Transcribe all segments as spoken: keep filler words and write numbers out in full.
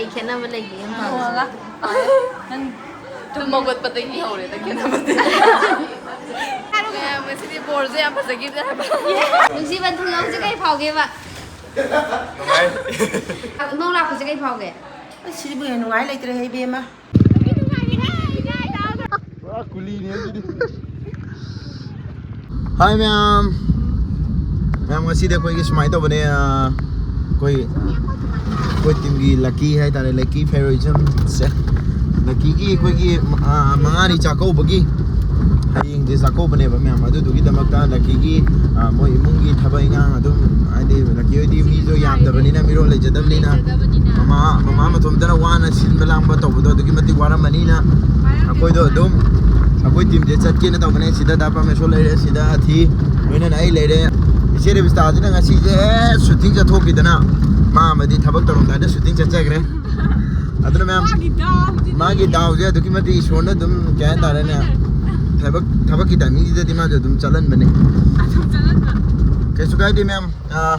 ꯀꯩ ꯈꯦꯠꯅꯕ ꯂꯩꯒꯦ ꯌꯨꯝ ꯄꯥꯟꯕꯁꯦ? ꯅꯪ ꯇꯨꯝ ꯍꯧꯒꯠꯄꯗꯒꯤ ꯍꯧꯔꯦꯗ ꯈꯦꯠꯅꯕꯗꯤ꯫ ꯃꯌꯥꯝ ꯉꯁꯤꯗꯤ ꯕꯣꯔꯁꯦ ꯌꯥꯝ ꯐꯖꯈꯤꯗ꯭ꯔꯦ ꯍꯥꯏꯕ꯫ ꯅꯨꯡꯁꯤꯕ ꯊꯨꯡꯅꯧꯁꯦ ꯀꯩ ꯐꯥꯎꯒꯦꯕ? ꯅꯨꯡꯉꯥꯏ꯫ ꯅꯣꯡ ꯂꯥꯛꯄꯁꯦ ꯀꯩ ꯐꯥꯎꯒꯦ? ꯑꯁ, ꯁꯤꯗꯤꯕꯨ ꯍꯦꯟꯅ ꯅꯨꯡꯉꯥꯏ ꯂꯩꯇ꯭ꯔꯦꯍꯦ, ꯏꯕꯦꯝꯃ꯫ ꯄꯨꯔꯥ ꯀꯨꯂꯤꯅꯦ ꯑꯗꯨꯗꯤ꯫ ꯍꯥꯏ ꯃꯌꯥꯝ꯫ ꯃꯌꯥꯝ, ꯉꯁꯤꯗꯤ ꯑꯩꯈꯣꯏꯒꯤ ꯁꯨꯃꯥꯏꯅ ꯇꯧꯕꯅꯦ, ꯑ, ꯑꯩꯈꯣꯏ, ꯑꯩꯈꯣꯏ ꯇꯤꯝꯒꯤ ꯂꯛꯀꯤ ꯍꯥꯏꯇꯥꯔꯦ, ꯂꯛꯀꯤ ꯐꯦꯔꯣꯏꯖꯝꯁꯦ꯫ ꯂꯛꯀꯤꯒꯤ ꯑꯩꯈꯣꯏꯒꯤ, ꯑ, ꯃꯉꯥꯅꯤ ꯆꯥꯛꯀꯧꯕꯒꯤ ꯍꯌꯦꯡꯁꯦ ꯆꯥꯛꯀꯧꯕꯅꯦꯕ ꯃꯌꯥꯝ꯫ ꯑꯗꯨꯗꯨꯒꯤꯗꯃꯛꯇ ꯂꯛꯀꯤꯒꯤ, ꯑ, ꯃꯣꯏ ꯏꯃꯨꯡꯒꯤ ꯊꯕꯛ ꯏꯪꯈꯥꯡ ꯑꯗꯨꯝ, ꯍꯥꯏꯗꯤ ꯂꯛꯀꯤ ꯍꯣꯏꯗꯤ ꯃꯤꯁꯨ ꯌꯥꯝꯗꯕꯅꯤꯅ, ꯃꯤꯔꯣꯜ ꯂꯩꯖꯗꯕꯅꯤꯅ, ꯂꯩꯖꯗꯕꯅꯤꯅ꯫ ꯃꯃꯥ, ꯃꯃꯥ ꯃꯇꯣꯝꯇꯅ ꯋꯥꯅ ꯁꯤꯟꯕ ꯂꯥꯡꯕ ꯇꯧꯕꯗꯣ ꯑꯗꯨꯛꯀꯤ ꯃꯇꯤꯛ ꯋꯥꯔꯝꯃꯅꯤꯅ, ꯑꯩꯈꯣꯏꯗꯣ ꯑꯗꯨꯝ, ꯑꯩꯈꯣꯏ ꯇꯤꯝꯁꯦ ꯆꯠꯀꯦꯅ ꯇꯧꯕꯅꯦ꯫ ꯁꯤꯗ ꯗꯥ ꯄ꯭ꯔꯃꯦꯁꯣꯔ ꯂꯩꯔꯦ, ꯁꯤꯗ ꯑꯊꯤ, ꯂꯣꯏꯅꯅ ꯑꯩ ꯂꯩꯔꯦ꯫ ꯏꯆꯦ ꯔꯦꯕꯤꯁꯇꯥꯁꯤꯅ ꯉꯁꯤꯁꯦ ꯁꯨꯇꯤꯡ ꯆꯠꯊꯣꯛꯈꯤꯗꯅ, ꯃꯥ ꯑꯃꯗꯤ ꯊꯕꯛ ꯇꯧꯔꯝꯗꯥꯏꯗ ꯁꯨꯇꯤꯡ ꯆꯠꯆꯈ꯭ꯔꯦ꯫ ꯑꯗꯨꯅ ꯃꯌꯥꯝ, ꯃꯥꯒꯤ ꯗꯥꯎꯁꯤꯗꯤ꯫ ꯃꯥꯒꯤ ꯗꯥꯎꯁꯦ ꯑꯗꯨꯛꯀꯤ ꯃꯇꯤꯛ ꯏꯁꯣꯔꯅ ꯑꯗꯨꯝ, ꯀꯩ ꯍꯥꯏꯇꯥꯔꯦꯅꯦ, ꯊꯕꯛ, ꯊꯕꯛꯀꯤ ꯇꯥꯏꯃꯤꯡꯁꯤꯗꯗꯤ ꯃꯥꯁꯨ ꯑꯗꯨꯝ ꯆꯠꯍꯟꯕꯅꯦ꯫ ꯑꯗꯨꯝ ꯆꯠꯍꯟꯕ꯫ ꯀꯩꯁꯨ ꯀꯥꯏꯗꯦ ꯃꯌꯥꯝ꯫ ꯑꯥ,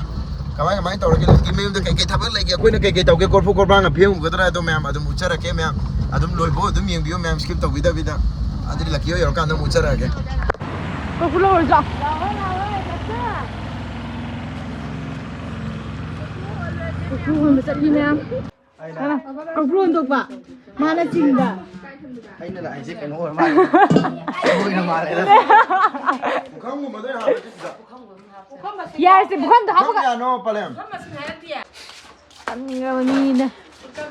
ꯀꯃꯥꯏ, ꯀꯃꯥꯏꯅ ꯇꯧꯔꯒꯦ? ꯂꯛꯀꯤ ꯃꯌꯨꯝꯗ ꯀꯩꯀꯩ ꯊꯕꯛ ꯂꯩꯒꯦ? ꯑꯩꯈꯣꯏꯅ ꯀꯩꯀꯩ ꯇꯧꯒꯦ? ꯀꯣꯔꯐꯨ ꯀꯣꯔꯕꯥꯡꯅ ꯐꯦꯡꯉꯨꯒꯗ꯭ꯔꯥ? ꯑꯗꯣ ꯃꯌꯥꯝ ꯑꯗꯨꯝ ꯎꯠꯆꯔꯛꯀꯦ ꯃꯌꯥꯝ꯫ ꯑꯗꯨꯝ ꯂꯣꯏꯕꯧ ꯑꯗꯨꯝ ꯌꯦꯡꯕꯤꯌꯨ ꯃꯌꯥꯝ, skip ꯇꯧꯕꯤꯗꯕꯤꯗ꯫ ꯑꯗꯨꯗꯤ ꯂꯛꯀꯤ ꯍꯣꯏ ꯌꯧꯔꯀꯥꯟꯗ ꯑꯃꯨꯛ ꯎꯠꯆꯔꯛꯑꯒꯦ꯫ ꯀꯣꯔꯐꯨ ꯂꯧꯔꯨꯁꯤ ꯂꯥꯎ꯫ ꯀꯣꯔꯐꯨ ꯍꯣꯟꯕ ꯆꯠꯂꯤ ꯃꯌꯥꯝ꯫ ꯀꯣꯔꯐꯨ ꯍꯣꯟꯗꯣꯛꯄ꯫ ꯃꯥꯅ ꯆꯤꯡꯕ꯫ ꯑꯩꯅ ꯂꯥꯛꯏꯁꯦ ꯀꯩꯅꯣ ꯑꯣꯏꯔ ꯃꯥꯜꯂꯦ꯫ ꯑꯣꯏꯅ ꯃꯥꯜꯂꯦꯗ꯫ ꯄꯨꯈꯝꯒꯨꯝꯕꯗ ꯍꯥꯞꯄꯗꯤ ꯐꯖ-, ꯌꯥꯔꯦꯁꯦ, ꯄꯨꯈꯝꯗꯣ ꯄꯨꯈꯝ ꯍꯥꯞꯄꯒ꯫ ꯀꯌꯥꯅꯣ, ꯄꯂꯦꯝ? ꯇꯝꯅꯤꯡꯉꯕ ꯃꯤꯅ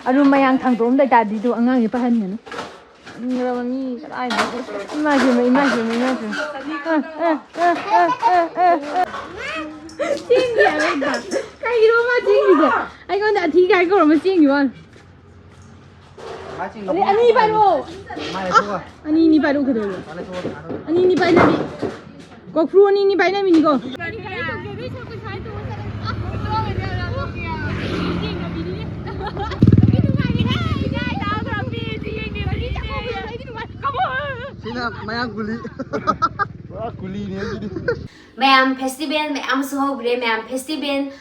ꯑꯔꯨꯝ ꯃꯌꯥꯡ ꯊꯥꯡꯗꯣꯛꯑꯝꯗꯥꯏ ꯇꯥꯔꯗꯤ ꯑꯗꯨ ꯑꯉꯥꯡꯁꯦ ꯄꯥꯏꯍꯟꯒꯅꯨ꯫ ꯇꯝꯅꯤꯡꯉꯕ ꯃꯤ ꯀꯗꯥꯏꯗꯒꯤ? ꯏꯃꯥ ꯏꯕꯦꯝꯃ, ꯏꯃꯥ ꯏꯕꯦꯝꯃ, ꯏꯃꯥ ꯏꯕꯦꯝꯃ꯫ ꯑ, ꯑ, ꯑ꯫ ꯆꯦꯟꯒꯤ ꯍꯥꯏꯕ ꯍꯦꯛꯇ꯫ ꯀꯩꯒꯤꯅꯣ ꯃꯥ ꯆꯦꯟꯒꯤꯁꯦ? ꯑꯩꯉꯣꯟꯗ ꯑꯊꯤ ꯀꯥꯏ ꯀꯧꯔꯝꯃ ꯆꯦꯟꯒꯤ ꯋꯥꯅꯤ꯫ ꯑꯗꯩ ꯑꯅꯤ ꯄꯥꯏꯔꯛꯑꯣ꯫ ꯑꯅꯤ, ꯑꯅꯤ ꯄꯥꯏꯔꯛꯑꯣ ꯀꯩꯗꯧꯔꯒꯦ? ꯑꯅꯤ, ꯑꯅꯤ ꯄꯥꯏꯅꯕꯤ꯫ ꯀꯣꯔꯐꯨ ꯑꯅꯤ, ꯑꯅꯤ ꯄꯥꯏꯅꯕꯤꯅꯤꯀꯣ꯫ ꯁꯤꯅ ꯃꯌꯥꯡ ꯒꯨꯂꯤ꯫ ꯄꯨꯔꯥ ꯀꯨꯂꯤꯅꯦ ꯑꯗꯨꯗꯤ꯫ ꯃꯌꯥꯝ, ꯐꯦꯁꯇꯤꯚꯦꯜ ꯃꯌꯥꯝꯁꯨ ꯍꯧꯈ꯭ꯔꯦ꯫ ꯃꯌꯥꯝ, ꯐꯦꯁꯇꯤꯚꯦꯜ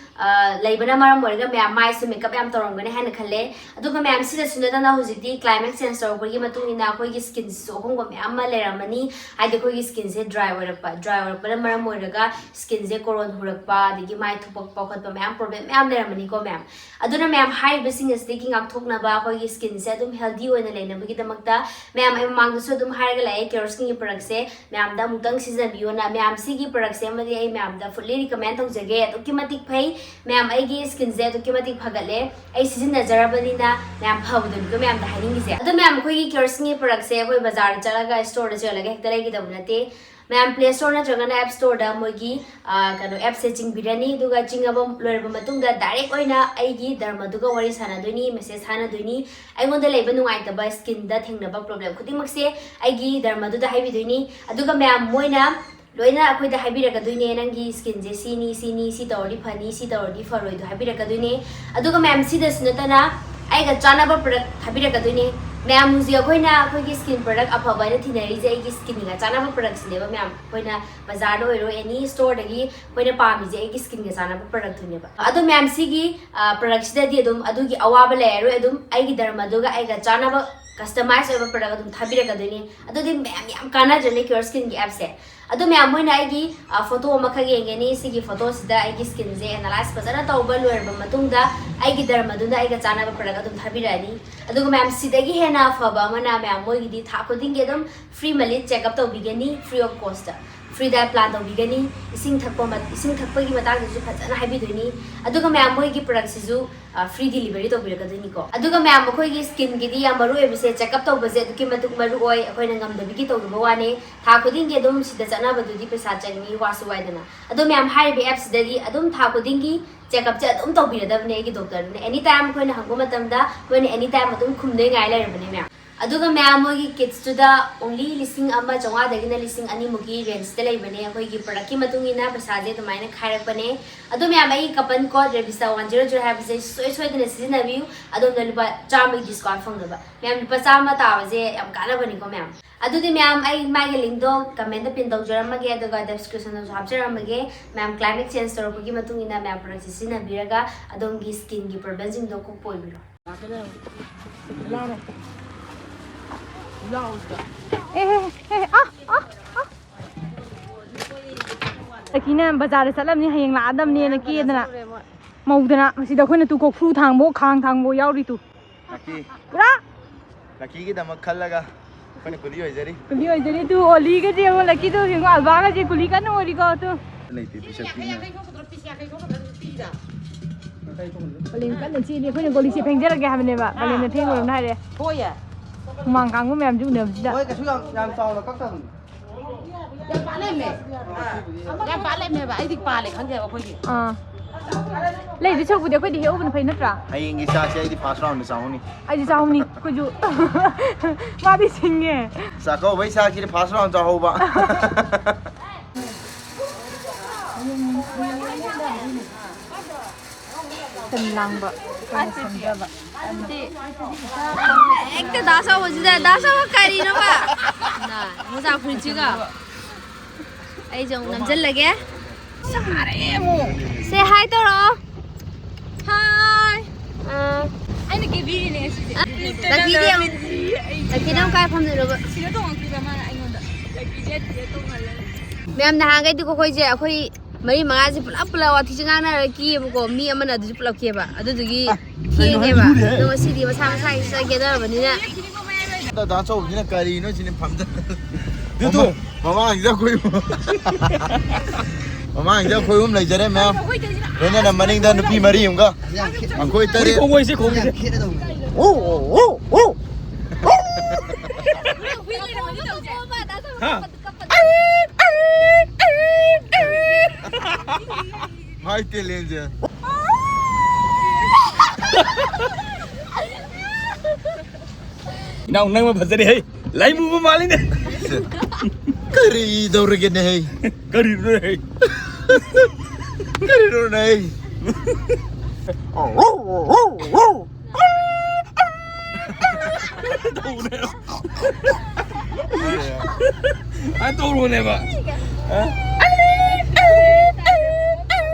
ꯂꯩꯕꯅ ꯃꯔꯝ ꯑꯣꯏꯔꯒ ꯃꯌꯥꯝ ꯃꯥꯏꯁꯦ ꯃꯦꯀꯞ ꯌꯥꯝ ꯇꯧꯔꯝꯒꯅꯤ ꯍꯥꯏꯅ ꯈꯜꯂꯦ꯫ ꯑꯗꯨꯒ ꯃꯌꯥꯝ, ꯁꯤꯗꯁꯨ ꯅꯠꯇꯅ ꯍꯧꯖꯤꯛꯇꯤ ꯀ꯭ꯂꯥꯏꯃꯦꯠ ꯆꯦꯟꯖ ꯇꯧꯔꯛꯄꯒꯤ ꯃꯇꯨꯡ ꯏꯟꯅ ꯑꯩꯈꯣꯏꯒꯤ ꯁ꯭ꯀꯤꯟꯁꯤꯁꯨ ꯑꯍꯣꯡꯕ ꯃꯌꯥꯝ ꯑꯃ ꯂꯩꯔꯝꯃꯅꯤ꯫ ꯍꯥꯏꯗꯤ ꯑꯩꯈꯣꯏꯒꯤ ꯁ꯭ꯀꯤꯟꯁꯦ ꯗ꯭ꯔꯥꯏ ꯑꯣꯏꯔꯛꯄ, ꯗ꯭ꯔꯥꯏ ꯑꯣꯏꯔꯛꯄꯅ ꯃꯔꯝ ꯑꯣꯏꯔꯒ ꯁ꯭ꯀꯤꯟꯁꯦ ꯀꯣꯔꯣꯟ ꯍꯨꯔꯛꯄ, ꯑꯗꯒꯤ ꯃꯥꯏ ꯊꯨꯞꯄꯛꯄ ꯈꯣꯠꯄ ꯃꯌꯥꯝ ꯄ꯭ꯔꯣꯕ꯭ꯂꯦꯝ ꯃꯌꯥꯝ ꯂꯩꯔꯝꯃꯅꯤꯀꯣ ꯃꯌꯥꯝ꯫ ꯑꯗꯨꯅ ꯃꯌꯥꯝ, ꯍꯥꯏꯔꯤꯕꯁꯤꯡ ꯑꯁꯤꯗꯒꯤ ꯉꯥꯛꯊꯣꯛꯅꯕ, ꯑꯩꯈꯣꯏꯒꯤ ꯁ꯭ꯀꯤꯟꯁꯦ ꯑꯗꯨꯝ ꯍꯦꯜꯗꯤ ꯑꯣꯏꯅ ꯂꯩꯅꯕꯒꯤꯗꯃꯛꯇ ꯃꯌꯥꯝ, ꯑꯩ ꯃꯃꯥꯡꯗꯁꯨ ꯑꯗꯨꯝ ꯍꯥꯏꯔꯒ ꯂꯥꯛꯑꯦ, ꯀꯦꯌꯣꯔ ꯁ꯭ꯀꯤꯟꯒꯤ ꯄ꯭ꯔꯗꯛꯁꯦ ꯃꯌꯥꯝꯗ ꯑꯃꯨꯛꯇꯪ ꯁꯤꯖꯤꯟꯅꯕꯤꯌꯣꯅ꯫ ꯃꯌꯥꯝ, ꯁꯤꯒꯤ ꯄ꯭ꯔꯗꯛꯁꯦ ꯑꯃꯗꯤ ꯑꯩ ꯃꯌꯥꯝꯗ ꯐꯨꯜꯂꯤ ꯔꯤꯀꯃꯦꯟ ꯇꯧꯖꯒꯦ꯫ ꯑꯗꯨꯛꯀꯤ ꯃꯇꯤꯛ ꯐꯩ ꯃꯌꯥꯝ, ꯑꯩꯒꯤ ꯁ꯭ꯀꯤꯟꯁꯦ ꯑꯗꯨꯛꯀꯤ ꯃꯇꯤꯛ ꯐꯒꯠꯂꯦ꯫ ꯑꯩ ꯁꯤꯖꯤꯟꯅꯖꯔꯕꯅꯤꯅ ꯃꯌꯥꯝ, ꯐꯕꯗꯨꯅꯤꯀꯣ ꯃꯌꯥꯝꯗ ꯍꯥꯏꯅꯤꯡꯉꯤꯁꯦ꯫ ꯑꯗꯣ ꯃꯌꯥꯝ, ꯑꯩꯈꯣꯏꯒꯤ ꯀꯦꯌꯣꯔ ꯁ꯭ꯀꯤꯟꯒꯤ ꯄ꯭ꯔꯗꯛꯁꯦ ꯑꯩꯈꯣꯏ ꯕꯖꯥꯔꯗ ꯆꯠꯂꯒ, ꯁ꯭ꯇꯣꯔꯗ ꯆꯠꯂꯒ ꯍꯦꯛꯇ ꯂꯩꯒꯗꯕ ꯅꯠꯇꯦ꯫ ꯃꯌꯥꯝ, ꯄ꯭ꯂꯦ ꯁ꯭ꯇꯣꯔ ꯅꯠꯇ꯭ꯔꯒꯅ ꯑꯦꯞ ꯁ꯭ꯇꯣꯔꯗ ꯃꯣꯏꯒꯤ, ꯑ, ꯀꯩꯅꯣ, ꯑꯦꯞꯁꯦ ꯆꯤꯡꯕꯤꯔꯅꯤ꯫ ꯑꯗꯨꯒ ꯆꯤꯡꯉꯕ ꯂꯣꯏꯔꯕ ꯃꯇꯨꯡꯗ ꯗꯥꯏꯔꯦꯛ ꯑꯣꯏꯅ ꯑꯩꯒꯤ ꯗꯔꯃꯗꯨꯒ ꯋꯥꯔꯤ ꯁꯥꯟꯅꯗꯣꯏꯅꯤ, ꯃꯦꯁꯦꯖ ꯊꯥꯅꯗꯣꯏꯅꯤ꯫ ꯑꯩꯉꯣꯟꯗ ꯂꯩꯕ ꯅꯨꯡꯉꯥꯏꯇꯕ, ꯁ꯭ꯀꯤꯟꯗ ꯊꯦꯡꯅꯕ ꯄ꯭ꯔꯣꯕ꯭ꯂꯦꯝ ꯈꯨꯗꯤꯡꯃꯛꯁꯦ ꯑꯩꯒꯤ ꯗꯔꯃꯗꯨꯗ ꯍꯥꯏꯕꯤꯗꯣꯏꯅꯤ꯫ ꯑꯗꯨꯒ ꯃꯌꯥꯝ, ꯃꯣꯏꯅ ꯂꯣꯏꯅ ꯑꯩꯈꯣꯏꯗ ꯍꯥꯏꯕꯤꯔꯛꯀꯗꯣꯏꯅꯦ, "ꯅꯪꯒꯤ ꯁ꯭ꯀꯤꯟꯁꯦ ꯁꯤꯅꯤ, ꯁꯤꯅꯤ, ꯁꯤ ꯇꯧꯔꯗꯤ ꯐꯅꯤ, ꯁꯤ ꯇꯧꯔꯗꯤ ꯐꯔꯣꯏꯗꯣ" ꯍꯥꯏꯕꯤꯔꯛꯀꯗꯣꯏꯅꯦ꯫ ꯑꯗꯨꯒ ꯃꯌꯥꯝ, ꯁꯤꯗꯁꯨ ꯅꯠꯇꯅ ꯑꯩꯒ ꯆꯥꯟꯅꯕ ꯄ꯭ꯔꯗꯛ ꯍꯥꯏꯕꯤꯔꯛꯀꯗꯣꯏꯅꯦ꯫ ꯃꯌꯥꯝ, ꯍꯧꯖꯤꯛ ꯑꯩꯈꯣꯏꯅ ꯑꯩꯈꯣꯏꯒꯤ ꯁ꯭ꯀꯤꯟ ꯄ꯭ꯔꯗꯛ ꯑꯐꯕ ꯍꯥꯏꯅ ꯊꯤꯅꯔꯤꯁꯦ ꯑꯩꯒꯤ ꯁ꯭ꯀꯤꯟꯒ ꯆꯥꯟꯅꯕ ꯄ꯭ꯔꯗꯛꯁꯤꯅꯦꯕ ꯃꯌꯥꯝ꯫ ꯑꯩꯈꯣꯏꯅ ꯕꯖꯥꯔꯗ ꯑꯣꯏꯔꯣ, ꯑꯦꯅꯤ ꯁ꯭ꯇꯣꯔꯗꯒꯤ ꯑꯩꯈꯣꯏꯅ ꯄꯥꯝꯃꯤꯁꯦ ꯑꯩꯒꯤ ꯁ꯭ꯀꯤꯟꯒ ꯆꯥꯟꯅꯕ ꯄ꯭ꯔꯗꯛꯇꯨꯅꯦꯕ꯫ ꯑꯗꯣ ꯃꯌꯥꯝ, ꯁꯤꯒꯤ, ꯑ, ꯄ꯭ꯔꯗꯛꯁꯤꯗꯗꯤ ꯑꯗꯨꯝ ꯑꯗꯨꯒꯤ ꯑꯋꯥꯕ ꯂꯩꯔꯔꯣꯏ꯫ ꯑꯗꯨꯝ ꯑꯩꯒꯤ ꯗꯔꯃꯗꯨꯒ ꯑꯩꯒ ꯆꯥꯟꯅꯕ ꯀꯁꯇꯃꯥꯏꯁ ꯑꯣꯏꯕ ꯄ꯭ꯔꯗꯛ ꯑꯗꯨꯝ ꯊꯥꯕꯤꯔꯛꯀꯗꯣꯏꯅꯤ꯫ ꯑꯗꯨꯗꯤ ꯃꯌꯥꯝ, ꯌꯥꯝ ꯀꯥꯟꯅꯗ꯭ꯔꯅꯦ ꯀꯦꯌꯣꯔ ꯁ꯭ꯀꯤꯟꯒꯤ ꯑꯦꯞꯁꯦ? ꯑꯗꯣ ꯃꯌꯥꯝ, ꯃꯣꯏꯅ ꯑꯩꯒꯤ, ꯑ, ꯐꯣꯇꯣ ꯑꯃꯈꯛ ꯌꯦꯡꯒꯅꯤ꯫ ꯁꯤꯒꯤ ꯐꯣꯇꯣꯁꯤꯗ ꯑꯩꯒꯤ ꯁ꯭ꯀꯤꯟꯁꯦ ꯑꯦꯅꯥꯂꯥꯏꯁ ꯐꯖꯅ ꯇꯧꯕ ꯂꯣꯏꯔꯕ ꯃꯇꯨꯡꯗ ꯑꯩꯒꯤ ꯗꯔꯃꯗꯨꯅ ꯑꯩꯒ ꯆꯥꯟꯅꯕ ꯄ꯭ꯔꯗꯛ ꯑꯗꯨꯝ ꯊꯥꯕꯤꯔꯛꯑꯅꯤ꯫ ꯑꯗꯨꯒ ꯃꯌꯥꯝ, ꯁꯤꯗꯒꯤ ꯍꯦꯟꯅ ꯑꯐꯕ ꯑꯃꯅ ꯃꯌꯥꯝ, ꯃꯣꯏꯒꯤꯗꯤ ꯊꯥ ꯈꯨꯗꯤꯡꯒꯤ ꯑꯗꯨꯝ ꯐ꯭ꯔꯤ ꯃꯂꯤꯠ ꯆꯦꯛꯑꯞ ꯇꯧꯕꯤꯒꯅꯤ, free of cost. Free diet plan ꯇꯧꯕꯤꯒꯅꯤ꯫ ꯏꯁꯤꯡ ꯊꯛꯄ ꯃꯠ-, ꯏꯁꯤꯡ ꯊꯛꯄꯒꯤ ꯃꯇꯥꯡꯗꯁꯨ ꯐꯖꯅ ꯍꯥꯏꯕꯤꯗꯣꯏꯅꯤ꯫ ꯑꯗꯨꯒ ꯃꯌꯥꯝ, ꯃꯣꯏꯒꯤ ꯄ꯭ꯔꯗꯛꯁꯤꯁꯨ, ꯑ, ꯐ꯭ꯔꯤ ꯗꯤꯂꯤꯚꯔꯤ ꯇꯧꯕꯤꯔꯛꯀꯗꯣꯏꯅꯤꯀꯣ꯫ ꯑꯗꯨꯒ ꯃꯌꯥꯝ, ꯑꯩꯈꯣꯏꯒꯤ ꯁ꯭ꯀꯤꯟꯒꯤꯗꯤ ꯌꯥꯝ ꯃꯔꯨ ꯑꯣꯏꯕꯁꯦ, ꯆꯦꯛꯑꯞ ꯇꯧꯕꯁꯦ ꯑꯗꯨꯛꯀꯤ ꯃꯇꯤꯛ ꯃꯔꯨ ꯑꯣꯏ꯫ ꯑꯩꯈꯣꯏꯅ ꯉꯝꯗꯕꯒꯤ ꯇꯧꯗꯕ ꯋꯥꯅꯦ꯫ ꯊꯥ ꯈꯨꯗꯤꯡꯒꯤ ꯑꯗꯨꯝ ꯁꯤꯗ ꯆꯠꯅꯕꯗꯨꯗꯤ ꯄꯩꯁꯥ ꯆꯪꯉꯤ, ꯋꯥꯁꯨ ꯋꯥꯏꯗꯅ꯫ ꯑꯗꯣ ꯃꯌꯥꯝ, ꯍꯥꯏꯔꯤꯕ ꯑꯦꯞꯁꯤꯗꯗꯤ ꯑꯗꯨꯝ ꯊꯥ ꯈꯨꯗꯤꯡꯒꯤ ꯆꯦꯛꯑꯞꯁꯦ ꯑꯗꯨꯝ ꯇꯧꯕꯤꯔꯗꯕꯅꯦ ꯑꯩꯒꯤ ꯗꯣꯛꯇꯔꯗꯨꯅ꯫ ꯑꯦꯅꯤ ꯇꯥꯏꯝ ꯑꯩꯈꯣꯏꯅ ꯍꯪꯕ ꯃꯇꯝꯗ ꯃꯣꯏꯅ ꯑꯦꯅꯤ ꯇꯥꯏꯝ ꯑꯗꯨꯝ ꯈꯨꯝꯗꯣꯏ ꯉꯥꯏ ꯂꯩꯔꯕꯅꯦ ꯃꯌꯥꯝ꯫ ꯑꯗꯨꯒ ꯃꯌꯥꯝ, ꯃꯣꯏꯒꯤ ꯀꯤꯠꯁꯇꯨꯗ ꯑꯣꯡꯂꯤ ꯂꯤꯁꯤꯡ ꯑꯃ ꯆꯥꯝꯃꯉꯥꯗꯒꯤꯅ ꯂꯤꯁꯤꯡ ꯑꯅꯤꯃꯨꯛꯀꯤ ꯔꯦꯟꯖꯇ ꯂꯩꯕꯅꯦ꯫ ꯑꯩꯈꯣꯏꯒꯤ ꯄ꯭ꯔꯗꯛꯀꯤ ꯃꯇꯨꯡ ꯏꯟꯅ ꯄꯩꯁꯥꯁꯦ ꯑꯗꯨꯃꯥꯏꯅ ꯈꯥꯏꯔꯛꯄꯅꯦ꯫ ꯑꯗꯣ ꯃꯌꯥꯝ, ꯑꯩꯒꯤ ꯀꯄꯟ ꯀꯣꯗ ꯔꯦꯕꯤꯁꯥ ꯋꯥꯟ ꯖꯤꯔꯣ ꯖꯤꯔꯣ ꯍꯥꯏꯕꯁꯦ ꯁꯨꯡꯁꯣꯏ ꯁꯣꯏꯗꯅ ꯁꯤꯖꯤꯟꯅꯕꯤꯌꯨ꯫ ꯑꯗꯣꯝꯗ ꯂꯨꯄꯥ ꯆꯥꯝꯃꯒꯤ ꯗꯤꯁꯀꯥꯎꯟ ꯐꯪꯅꯕ꯫ ꯃꯌꯥꯝ, ꯂꯨꯄꯥ ꯆꯥꯝꯃ ꯇꯥꯕꯁꯦ ꯌꯥꯝ ꯀꯥꯟꯅꯕꯅꯤꯀꯣ ꯃꯌꯥꯝ꯫ ꯑꯗꯨꯗꯤ ꯃꯌꯥꯝ, ꯑꯩ ꯃꯥꯒꯤ ꯂꯤꯡꯗꯣ ꯀꯃꯦꯟꯗ ꯄꯤꯟ ꯇꯧꯖꯔꯝꯃꯒꯦ, ꯑꯗꯨꯒ ꯗꯤꯁꯀ꯭ꯔꯤꯞꯁꯟꯗꯁꯨ ꯍꯥꯞꯆꯔꯝꯃꯒꯦ꯫ ꯃꯌꯥꯝ, ꯀ꯭ꯂꯥꯏꯃꯦꯠ ꯆꯦꯟꯖ ꯇꯧꯔꯛꯄꯒꯤ ꯃꯇꯨꯡ ꯏꯟꯅ ꯃꯌꯥꯝ ꯄ꯭ꯔꯗꯛꯁꯦ ꯁꯤꯖꯤꯟꯅꯕꯤꯔꯒ ꯑꯗꯣꯝꯒꯤ ꯁ꯭ꯀꯤꯟꯒꯤ ꯄ꯭ꯔꯣꯕ꯭ꯂꯦꯝꯁꯤꯡꯗꯣ ꯀꯣꯛꯄ ꯑꯣꯏꯕꯤꯔꯣ꯫ ꯑꯦ, ꯑꯦ, ꯑꯦ, ꯑꯥ, ꯑꯥ, ꯑꯥ꯫ ꯂꯛꯀꯤꯅ ꯕꯖꯥꯔꯗ ꯆꯠꯂꯝꯅꯤ, ꯍꯌꯦꯡ ꯂꯥꯛꯑꯗꯝꯅꯦꯅ ꯀꯦꯗꯅ꯫ ꯃꯧꯗꯅ ꯃꯁꯤꯗ ꯑꯩꯈꯣꯏꯅ ꯇꯨ ꯀꯣꯔꯐꯨ ꯊꯥꯡꯕꯣ, ꯈꯥꯡ ꯊꯥꯡꯕꯣ ꯌꯥꯎꯔꯤ ꯇꯨ꯫ ꯂꯛꯀꯤ꯫ ꯄꯨꯔꯥ꯫ ꯂꯛꯀꯤꯒꯤꯗꯃꯛ ꯈꯜꯂꯒ ꯑꯩꯈꯣꯏꯅ ꯀꯨꯂꯤ ꯑꯣꯏꯖꯔꯤ꯫ ꯀꯨꯂꯤ ꯑꯣꯏꯖꯔꯤ ꯇꯨ꯫ ꯑꯣꯂꯤꯒꯁꯦ ꯌꯦꯡꯉꯣ, ꯂꯛꯀꯤꯗꯣ ꯌꯦꯡꯉꯣ, ꯑꯜꯕꯥꯒꯁꯦ ꯀꯨꯂꯤ ꯀꯟꯅ ꯑꯣꯏꯔꯤꯀꯣ ꯇꯨ꯫ ꯂꯩꯇꯦ, ꯄꯤꯁꯛ ꯄꯤꯛꯅ꯫ ꯄꯂꯦꯝ ꯀꯟꯅ ꯆꯦꯜꯂꯤ꯫ ꯑꯩꯈꯣꯏꯅ ꯒꯣꯂꯤꯁꯦ ꯐꯦꯡꯖꯔꯒꯦ ꯍꯥꯏꯕꯅꯦꯕ, ꯄꯂꯦꯝꯅ ꯐꯦꯡꯉꯨꯔꯕꯅ ꯍꯥꯏꯔꯦ꯫ ꯍꯣꯏꯌꯦ꯫ ꯍꯨꯃꯥꯡ ꯀꯥꯡꯕ ꯃꯌꯥꯝꯁꯦ ꯎꯅꯕꯁꯤꯗ꯫ ꯃꯣꯏ ꯀꯩꯁꯨ ꯌꯥꯝ, ꯌꯥꯝ ꯆꯥꯎꯅ ꯀꯛꯇꯕꯅꯤ꯫ ꯌꯥꯝ ꯄꯥꯜꯂꯝꯃꯦ꯫ ꯌꯥꯝ ꯄꯥꯜꯂꯝꯃꯦꯕ꯫ ꯑꯩꯗꯤ ꯄꯥꯜꯂꯦ ꯈꯪꯗꯦꯕ ꯑꯩꯈꯣꯏꯒꯤ꯫ ꯑꯥ꯫ ꯂꯩꯗꯤ ꯁꯔꯨꯛꯄꯨꯗꯤ ꯑꯩꯈꯣꯏꯗꯤ ꯍꯦꯛꯍꯧꯕꯅ ꯐꯩ ꯅꯠꯇ꯭ꯔꯥ? ꯍꯌꯦꯡꯒꯤ ꯆꯥꯛꯁꯦ ꯑꯩꯗꯤ ꯐꯥꯔꯁ ꯔꯥꯎꯟꯗ ꯆꯥꯍꯧꯅꯤ꯫ ꯑꯩꯗꯤ ꯆꯥꯍꯧꯅꯤ꯫ ꯑꯩꯈꯣꯏꯁꯨ꯫ ꯃꯥꯗꯤ ꯁꯤꯡꯉꯦ꯫ ꯆꯥꯛꯀꯧꯕꯩ ꯆꯥꯛꯁꯤꯗꯤ ꯐꯥꯔꯁ ꯔꯥꯎꯟ ꯆꯥꯍꯧꯕ꯫ ꯇꯟ ꯂꯥꯡꯕ ꯑꯩꯈꯣꯏꯅ ꯁꯦꯝꯖꯕ꯫ ꯍꯦꯛꯇ ꯗꯥ ꯆꯥꯎꯕꯁꯤꯗ, ꯗꯥ ꯆꯥꯎꯕ ꯀꯔꯤꯅꯣꯕ? ꯅ, ꯃꯣꯖꯥ ꯐꯨꯔꯤꯠꯁꯤꯒ꯫ ꯑꯩꯁꯦ ꯑꯃꯨꯛ ꯅꯝꯁꯤꯜꯂꯒꯦ꯫ ꯁꯥꯔꯦ ꯑꯃꯨꯛ꯫ ꯁꯦ ꯍꯥꯏ ꯇꯧꯔꯛꯑꯣ꯫ ꯍꯥꯏ꯫ ꯑꯥ꯫ ꯑꯩꯅ ꯀꯦꯕꯤꯔꯤꯅꯦ ꯉꯁꯤꯗꯤ꯫ ꯑ, ꯂꯛꯀꯤꯗꯤ ꯌꯥꯝ, ꯂꯛꯀꯤꯗꯤ ꯌꯥꯝ ꯀꯥꯏ ꯐꯝꯗꯣꯏꯅꯣꯕ? ꯁꯤꯗ ꯇꯣꯡꯉꯛꯇꯣꯏꯕ ꯃꯥꯅ ꯑꯩꯉꯣꯟꯗ꯫ ꯂꯛꯀꯤꯗꯤ ꯑꯁꯤꯗ ꯇꯣꯡꯍꯜꯂꯅꯤ꯫ ꯃꯌꯥꯝ, ꯅꯍꯥꯟꯈꯩꯗꯤꯀꯣ ꯑꯩꯈꯣꯏꯁꯦ, ꯑꯩꯈꯣꯏ ꯃꯔꯤ ꯃꯉꯥꯁꯦ ꯄꯨꯂꯞ ꯄꯨꯂꯞ ꯋꯥꯊꯤꯁꯦ ꯉꯥꯡꯅꯔꯒ ꯀꯦꯕꯀꯣ, ꯃꯤ ꯑꯃꯅ ꯑꯗꯨꯁꯨ ꯄꯨꯂꯞ ꯀꯦꯕ, ꯑꯗꯨꯗꯨꯒꯤ ꯊꯦꯡꯉꯦꯕ꯫ ꯑꯗꯣ ꯉꯁꯤꯗꯤ ꯃꯁꯥ ꯃꯁꯥꯒꯤ ꯈꯤꯇꯪ ꯀꯦꯅꯔꯕꯅꯤꯅ꯫ ꯗꯥ ꯑꯆꯧꯕꯁꯤꯅ ꯀꯔꯤꯅꯣ ꯁꯤꯅꯤ ꯐꯝꯗ-, ꯃꯃꯥꯡꯁꯤꯗ ꯑꯩꯈꯣꯏ, ꯃꯃꯥꯡꯁꯤꯗ ꯑꯩꯈꯣꯏ ꯑꯍꯨꯝ ꯂꯩꯖꯔꯦ ꯃꯌꯥꯝ꯫ ꯂꯣꯏꯅꯅ ꯃꯅꯤꯡꯗ ꯅꯨꯄꯤ ꯃꯔꯤ ꯑꯃꯒ꯫ ꯑꯩꯈꯣꯏ ꯇꯔꯦꯠ꯫ ꯈꯣꯡꯉꯣꯏꯁꯦ, ꯈꯣꯡꯉꯣꯏꯁꯦ꯫ ꯑꯣ, ꯑꯣ, ꯑꯣ, ꯑꯣ꯫ ꯍꯥ? ꯃꯥꯏ ꯇꯦꯂꯦꯟꯁꯦ꯫ ꯏꯅꯥꯎ, ꯅꯪ ꯑꯃ ꯐꯖꯔꯦ ꯍꯦ꯫ ꯂꯥꯏ ꯃꯨꯕ ꯃꯥꯜꯂꯤꯅꯦ꯫ ꯀꯔꯤ ꯇꯧꯔꯒꯦꯅꯦ ꯍꯦ? ꯀꯔꯤꯅꯣ ꯍꯦ? ꯀꯔꯤꯅꯣꯅꯦ ꯍꯦ? ꯇꯧꯕꯅꯦ꯫ ꯑ, ꯇꯧꯔꯨꯅꯦꯕ꯫ ꯑ?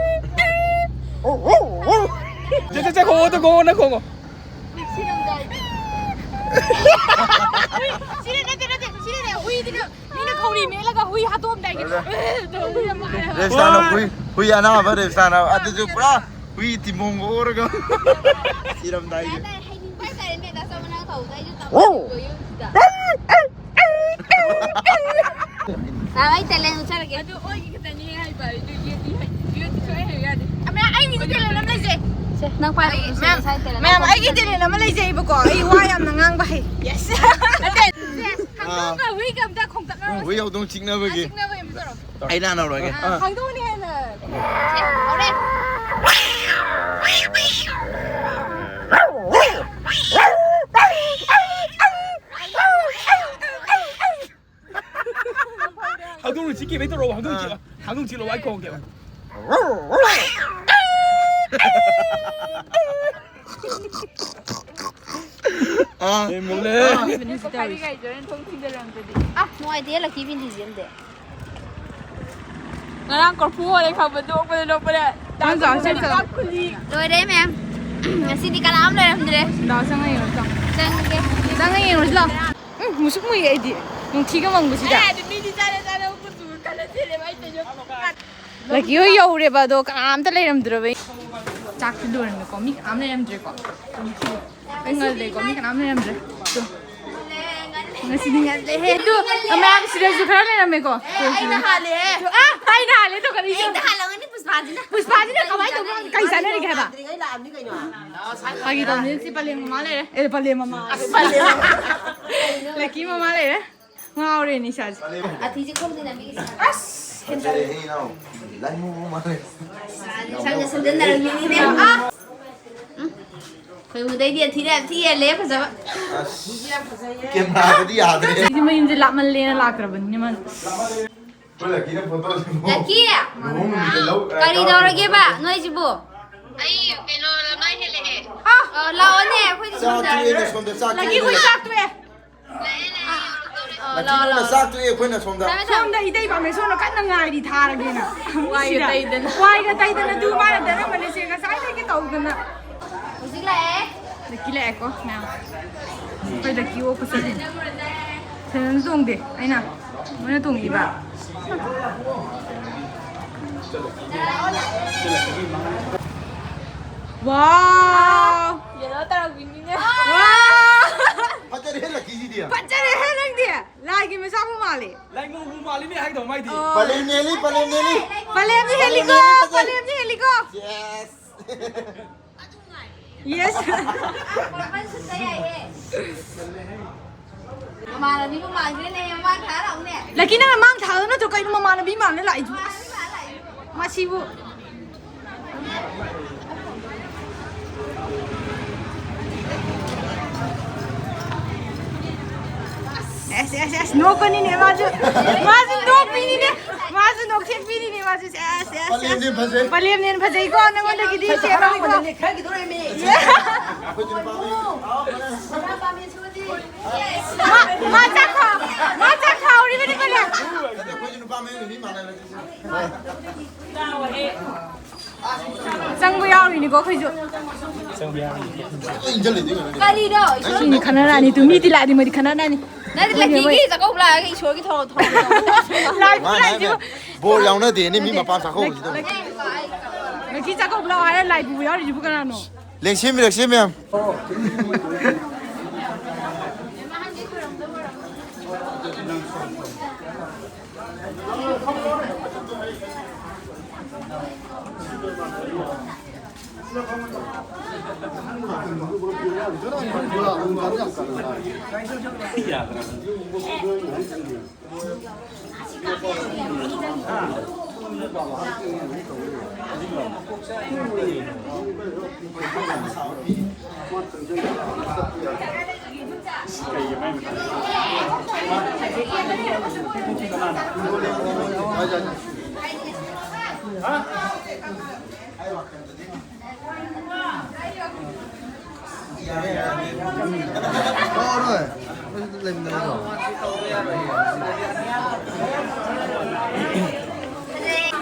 ꯆꯦ, ꯆꯦ, ꯆꯦ, ꯈꯣꯡꯉꯣ, ꯈꯣꯡꯉꯣ, ꯅꯪ ꯈꯣꯡꯉꯣ꯫ ꯁꯤꯗ ꯅꯠꯇꯦ, ꯅꯠꯇꯦ, ꯁꯤꯗꯅꯦ, ꯍꯨꯏꯗꯨꯅ, ꯃꯤꯅ ꯈꯧꯔꯤ ꯃꯦꯠꯂꯒ ꯍꯨꯏ ꯍꯥꯠꯇꯣꯛꯑꯝꯗꯥꯏꯒꯤ꯫ ꯇꯧꯕꯗꯣ ꯌꯥꯝ ꯅꯨꯡꯉꯥꯏ ꯍꯥꯏꯕ꯫ ꯔꯦꯞꯁꯇꯥꯔꯅ ꯍꯨꯏ, ꯍꯨꯏ ꯑꯅꯥꯕ ꯔꯦꯞꯁꯇꯥꯔꯅ꯫ ꯑꯗꯨꯁꯨ ꯄꯨꯔꯥ ꯍꯨꯏ ꯇꯤꯃꯣꯡꯒ ꯑꯣꯔꯒ ꯁꯤꯔꯝꯗꯥꯏꯒꯤ꯫ ꯍꯥꯏꯇꯥꯔꯦ, ꯍꯩꯅꯤꯡꯕ ꯍꯥꯏꯇꯥꯔꯦꯅꯦ, ꯗꯥ ꯆꯥꯎꯕ ꯅꯪ ꯇꯧꯕꯗꯣ ꯑꯩꯁꯨ ꯇꯧ-, ꯌꯨꯝꯁꯤꯗ꯫ ꯑꯥ, ꯑꯩ ꯇꯦꯂꯦꯟ ꯎꯠꯆꯔꯒꯦ꯫ ꯑꯗꯨ ꯑꯣꯏꯒꯦ ꯈꯛꯇꯅꯤ ꯍꯥꯏꯕ, ꯑꯗꯨ ꯌꯦꯠꯇꯤ ꯍꯩ-, ꯌꯦꯠꯇꯤ ꯁꯨꯡꯍꯩ ꯍꯩꯌꯨ ꯌꯥꯗꯦ꯫ ꯃꯌꯥꯝ, ꯑꯩꯒꯤꯁꯨ ꯇꯦꯂꯦꯟ ꯑꯃ ꯂꯩꯖꯩ꯫ ꯁꯦ, ꯅꯪ ꯄꯥꯏꯔꯣ, ꯑꯩ, ꯁꯦ, ꯃꯌꯥꯝ, ꯉꯁꯥꯏ ꯇꯦꯂꯦꯟ ꯃꯌꯥꯝ, ꯑꯃ ꯑꯩꯒꯤ ꯇꯦꯂꯦꯟ ꯑꯃ ꯂꯩꯖꯩꯕꯀꯣ, ꯑꯩ ꯋꯥ ꯌꯥꯝꯅ ꯉꯥꯡꯕ ꯍꯩ꯫ ꯌꯦꯁ꯫ ꯅꯠꯇꯦ, ꯁꯦ, ꯍꯧꯗꯣꯡꯒ ꯍꯨꯏꯒ ꯑꯝꯇ ꯈꯣꯡꯇꯛꯅꯔꯣ꯫ ꯍꯨꯏ ꯍꯧꯗꯣꯡ ꯆꯤꯛꯅꯕꯒꯤ꯫ ꯆꯤꯛꯅꯕ ꯑꯃ ꯇꯧꯔꯣ꯫ ꯑꯩ ꯂꯥꯟꯅꯧꯔꯒꯦ꯫ ꯑꯥ, ꯍꯧꯗꯣꯡꯅꯤ ꯍꯥꯏꯅ꯫ ꯁꯦ, ꯍꯧꯔꯦ꯫ ꯍꯧꯗꯣꯡ ꯆꯤꯛꯈꯤꯕꯩ ꯇꯧꯔꯛꯑꯣ, ꯍꯧꯗꯣꯡ ꯆꯤꯛꯑꯣ꯫ ꯍꯧꯗꯣꯡ ꯆꯤꯛꯂꯣ, ꯑꯩ ꯈꯣꯡꯒꯦꯕ꯫ ꯑꯥ꯫ ꯍꯦꯟꯃꯜꯂꯦ꯫ ꯑꯥ, ꯅꯨꯡꯉꯥꯏꯇꯦ, ꯂꯛꯀꯤ ꯕꯤꯟꯗꯤꯁꯤ ꯑꯝꯗꯤ꯫ ꯉꯔꯥꯡ ꯀꯣꯔꯐꯨ ꯍꯣꯜꯂꯦ ꯈꯪꯕ, ꯅꯣꯛꯄꯗ ꯅꯣꯛꯄꯗ꯫ ꯆꯠꯂꯣ, ꯆꯠꯂꯣ, ꯆꯠꯂꯣ꯫ ꯂꯣꯏꯔꯦ, ꯃꯦꯝ꯫ ꯉꯁꯤꯗꯤ ꯀꯅꯥꯝ ꯂꯩꯔꯝꯗ꯭ꯔꯦ꯫ ꯂꯥꯛꯑꯣ, ꯆꯪꯉ ꯌꯦꯡꯉꯨ, ꯆꯪꯉꯣ꯫ ꯆꯪꯉꯒꯦ꯫ ꯆꯪꯉ ꯌꯦꯡꯉꯨꯁꯤ, ꯂꯥꯛꯑꯣ꯫ ꯎꯝ, ꯃꯨꯁꯨꯛ ꯃꯨꯏꯌꯦ ꯑꯩꯗꯤ꯫ ꯅꯨꯡꯊꯤꯒ ꯃꯪꯕꯁꯤꯗ꯫ ꯑꯦ, ꯑꯗꯨ ꯃꯤꯗꯤ ꯆꯥꯅ ꯆꯥꯅ ꯀꯨꯆꯨ ꯈꯜꯂ ꯆꯦꯜꯂꯦꯕ, ꯑꯩ ꯇꯧꯏꯁꯦ꯫ ꯂꯛꯀꯤ ꯍꯣꯏ ꯌꯧꯔꯦꯕ, ꯑꯗꯣ ꯀꯅꯥꯝꯇ ꯂꯩꯔꯝꯗ꯭ꯔꯕ꯫ ꯆꯥꯛꯇꯤ ꯂꯣꯏꯔꯝꯃꯦꯀꯣ, ꯃꯤ ꯀꯅꯥꯝ ꯂꯩꯔꯝꯗ꯭ꯔꯦꯀꯣ꯫ ꯑꯩ ꯉꯜꯂꯦꯀꯣ, ꯃꯤ ꯀꯅꯥꯝ ꯂꯩꯔꯝꯗ꯭ꯔꯦ꯫ ꯇꯨ꯫ ꯉꯁꯤꯗꯤ ꯉꯜꯂꯦꯍꯦ꯫ ꯑꯗꯨ ꯃꯌꯥꯝ ꯁꯤꯗꯁꯨ ꯈꯔ ꯂꯩꯔꯝꯃꯦꯀꯣ꯫ ꯑꯩꯅ ꯍꯥꯜꯂꯦꯍꯦ꯫ ꯑꯥ, ꯑꯩꯅ ꯍꯥꯜꯂꯦ ꯇꯧꯈꯠꯂꯛꯏꯁꯦ꯫ ꯑꯩꯅ ꯍꯥꯜꯂꯝꯒꯅꯤ ꯄꯨꯁꯄꯥꯖꯤꯅ꯫ ꯄꯨꯁꯄꯥꯁꯤꯅ ꯀꯃꯥꯏꯅ ꯇꯧꯕꯅꯣ ꯈꯪꯗꯦ꯫ ꯀꯩ ꯆꯥꯟꯅꯔꯤꯒꯦ ꯍꯥꯏꯕ? ꯐꯥꯒꯤ ꯇꯧꯕꯅꯤ, ꯁꯤ ꯄꯂꯦꯝ ꯃꯃꯥ ꯂꯩꯔꯦ꯫ ꯑꯦ, ꯄꯂꯦꯝ ꯃꯃꯥ꯫ ꯂꯛꯀꯤ ꯃꯃꯥ ꯂꯩꯔꯦ꯫ ꯉꯥꯎꯔꯦꯅꯦ ꯏꯁꯥꯁꯦ꯫ ꯑꯊꯤꯁꯦ ꯈꯣꯡꯁꯤꯅ ꯃꯤꯒꯤ ꯑꯁ! ꯐꯖꯔꯦꯍꯦ ꯏꯅꯥꯎ꯫ ꯂꯥꯏꯃꯨ ꯃꯥꯜꯂꯦ꯫ ꯁꯝꯅ ꯁꯝꯖꯟꯅꯔꯝꯃꯤꯅꯤꯅꯦ꯫ ꯑꯥ! ꯎꯝ꯫ ꯈꯣꯏꯃꯨꯗꯩꯗꯤ ꯑꯊꯤꯅ ꯌꯥꯝ ꯊꯤ ꯍꯦꯜꯂꯦ ꯐꯖꯕ꯫ ꯀꯦꯃꯦꯔꯥꯗꯗꯤ ꯌꯥꯗ꯭ꯔꯦ꯫ ꯁꯤꯗꯤ ꯃꯌꯨꯝꯁꯦ ꯂꯥꯞꯃꯜꯂꯦꯅ ꯂꯥꯛꯇ꯭ꯔꯕꯅꯤꯅꯦ ꯃꯥ꯫ ꯑꯩꯈꯣꯏ ꯂꯛꯀꯤꯅ ꯐꯣꯇꯣꯁꯤꯕꯨ ꯂꯛꯀꯤ! ꯂꯨꯍꯣꯡ ꯅꯨꯃꯤꯠꯇ ꯂꯧ-, ꯀꯔꯤ ꯇꯧꯔꯒꯦꯕ ꯅꯣꯏꯁꯤꯕꯨ? ꯑꯩ ꯀꯩꯅꯣ ꯂꯃꯥꯏ ꯍꯦꯜꯂꯛꯑꯦ꯫ ꯑ, ꯑ, ꯂꯥꯛꯑꯣꯅꯦ, ꯑꯩꯈꯣꯏꯗꯤ ꯆꯥꯛ ꯁꯣꯝꯗ ꯇꯣꯛꯑꯦꯅꯦ, ꯁꯣꯝꯗ ꯆꯥꯛ ꯂꯛꯀꯤ, ꯇꯣꯛꯑꯦꯅꯦ꯫ ꯑꯩꯈꯣꯏ ꯆꯥꯛ ꯇꯣꯛꯑꯦ꯫ ꯑ, ꯂꯥꯛꯑꯣ, ꯂꯛꯀꯤ ꯂꯥꯛꯑꯣ, ꯅꯣꯏꯅ ꯂꯥꯛꯑꯣ꯫ ꯆꯥꯛ ꯇꯣꯛꯑꯦ, ꯑꯩꯈꯣꯏꯅ ꯁꯣꯝꯗ꯫ ꯊꯝꯃꯦ, ꯊꯝꯃꯦ꯫ ꯁꯣꯝꯗ ꯏꯇꯩ ꯄꯥꯝꯃꯦ, ꯁꯣꯝꯗ ꯀꯟꯅ ꯉꯥꯏꯔꯤ ꯊꯥꯔꯒꯦꯅ꯫ ꯋꯥꯏꯒ ꯇꯩꯗꯅ꯫ ꯋꯥꯏꯒ ꯇꯩꯗꯅ, ꯇꯨ ꯃꯥꯅ ꯇꯩꯔꯝꯕꯅꯦ, ꯁꯦ ꯉꯁꯥꯏꯗꯒꯤ ꯇꯧꯗꯅ꯫ ꯍꯧꯖꯤꯛ ꯂꯥꯛꯑꯦ꯫ ꯂꯛꯀꯤ ꯂꯥꯛꯑꯦꯀꯣ, ꯃꯌꯥꯝ꯫ ꯑꯩꯈꯣꯏ ꯂꯛꯀꯤ ꯑꯣꯛꯄ ꯆꯠꯂꯤꯅꯦ꯫ ꯁꯦꯟꯗꯟꯁꯨ ꯇꯣꯡꯗꯦ ꯑꯩꯅ, ꯃꯣꯏꯅ ꯇꯣꯡꯉꯤꯕ꯫ ꯋꯥꯎ! ꯌꯦꯜꯂꯣ ꯇꯧꯔꯛꯄꯤꯅꯤꯅꯦ꯫ ꯋꯥꯎ! ꯐꯖꯔꯦꯍꯦ ꯂꯛꯀꯤꯁꯤꯗꯤ꯫ ꯐꯖꯔꯦꯍꯦ ꯅꯪꯗꯤ꯫ ꯂꯥꯏꯒꯤ ꯃꯆꯥꯕꯨ ꯃꯥꯜꯂꯦ꯫ ꯂꯥꯏꯃꯪꯕꯨ ꯃꯥꯜꯂꯤꯅꯦ ꯍꯥꯏꯗꯧ ꯃꯥꯏꯗꯤ꯫ ꯑꯣ꯫ ꯄꯂꯦꯝꯅꯦ ꯍꯦꯜꯂꯤ, ꯄꯂꯦꯝꯅꯦ ꯍꯦꯜꯂꯤ꯫ ꯄꯂꯦꯝꯅꯤ ꯍꯦꯜꯂꯤꯀꯣ, ꯄꯂꯦꯝꯅꯦ ꯍꯦꯜꯂꯤ, ꯐꯖꯩ꯫ ꯄꯂꯦꯝꯅꯤ ꯍꯦꯜꯂꯤꯀꯣ꯫ Yes꯫ Yes꯫ ꯃꯃꯥꯟꯅꯕꯤꯕꯨ ꯃꯥꯟꯈ꯭ꯔꯦꯅꯦ, ꯃꯃꯥꯡ ꯊꯥꯔꯛꯎꯅꯦ꯫ ꯂꯛꯀꯤ ꯅꯪꯅ ꯃꯥꯡ ꯊꯥꯗ ꯅꯠꯇ꯭ꯔꯣ ꯀꯩꯅꯣ ꯃꯃꯥꯟꯅꯕꯤ ꯃꯥꯟꯅ ꯂꯥꯛꯏꯗꯨ? ꯃꯃꯥꯟꯅꯕꯤ ꯃꯥꯟꯅ ꯂꯥꯛꯏꯗꯨ꯫ ꯃꯁꯤꯕꯨ꯫ ꯑꯦꯁ, ꯑꯦꯁ, ꯑꯦꯁ, ꯅꯣꯛꯄꯅꯤꯅꯦ ꯃꯥꯁꯨ꯫ ꯃꯥꯁꯨ ꯅꯣꯛꯄꯤꯅꯤꯅꯦ꯫ ꯃꯥꯁꯨ ꯅꯣꯛꯊꯦꯛꯄꯤꯅꯤꯅꯦ ꯃꯥꯁꯨ꯫ ꯑꯦꯁ, ꯑꯦꯁ, ꯑꯦꯁ꯫ ꯄꯂꯦꯝꯅꯦ ꯐꯖꯩ꯫ ꯄꯂꯦꯝꯅꯦꯅ ꯐꯖꯩꯀꯣ, ꯅꯉꯣꯟꯗꯒꯤꯗꯤ ꯁꯦ ꯅꯪꯀꯣ꯫ ꯍꯔꯥꯎꯃꯟꯗꯅꯦ ꯈꯔꯒꯤ ꯗꯣꯔꯦꯃꯤ꯫ ꯑꯩꯈꯣꯏꯁꯨ ꯅꯨꯄꯥ ꯃꯌꯨꯝ꯫ ꯃꯥ, ꯃꯥ ꯆꯥꯛ ꯊꯥ-, ꯃꯥ ꯆꯥꯛ ꯊꯥꯍꯧꯔꯤꯕꯅꯤ ꯄꯂꯦꯝ꯫ ꯑꯩꯈꯣꯏꯁꯨ ꯅꯨꯄꯥ ꯃꯌꯨꯝ ꯃꯤ ꯃꯥꯟꯅꯔꯁꯤ꯫ ꯆꯪꯕ ꯌꯥꯎꯔꯤꯅꯤꯀꯣ ꯑꯩꯈꯣꯏꯁꯨ꯫ ꯀꯔꯤꯅꯣ? ꯁꯤꯅꯤ ꯈꯟꯅꯔꯛꯑꯅꯤ ꯇꯨ, ꯃꯤꯗꯤ ꯂꯥꯛꯑꯗꯤ ꯃꯣꯏꯗꯤ ꯈꯟꯅꯔꯛꯑꯅꯤ꯫ ꯅꯠꯇꯦ, ꯂꯛꯀꯤꯒꯤ ꯆꯥꯛꯀꯧꯕ ꯂꯥꯛꯑꯒ ꯏꯁꯣꯔꯒꯤ ꯊꯧꯔꯝ, ꯊꯧꯔꯝ ꯇꯧꯕ꯫ ꯂꯥꯏ ꯃꯥꯅ ꯍꯥꯏꯅꯦ, ꯂꯥꯏꯁꯤꯕꯨ꯫ ꯕꯣꯔ ꯌꯥꯎꯅꯗꯦꯅꯦ ꯃꯤ ꯃꯄꯥꯟ ꯆꯥꯛꯀꯧꯕꯁꯤꯗ꯫ ꯂꯛꯀꯤ ꯆꯥꯛꯀꯧꯕ ꯂꯥꯛꯑꯣ ꯍꯥꯏꯔ ꯂꯥꯏ ꯄꯨꯕ ꯌꯥꯎꯔꯤꯁꯤꯕꯨ ꯀꯅꯥꯅꯣ? ꯂꯦꯡꯁꯦꯝꯕꯤ, ꯂꯦꯡꯁꯦꯝꯕꯤ ꯃꯌꯥꯝ꯫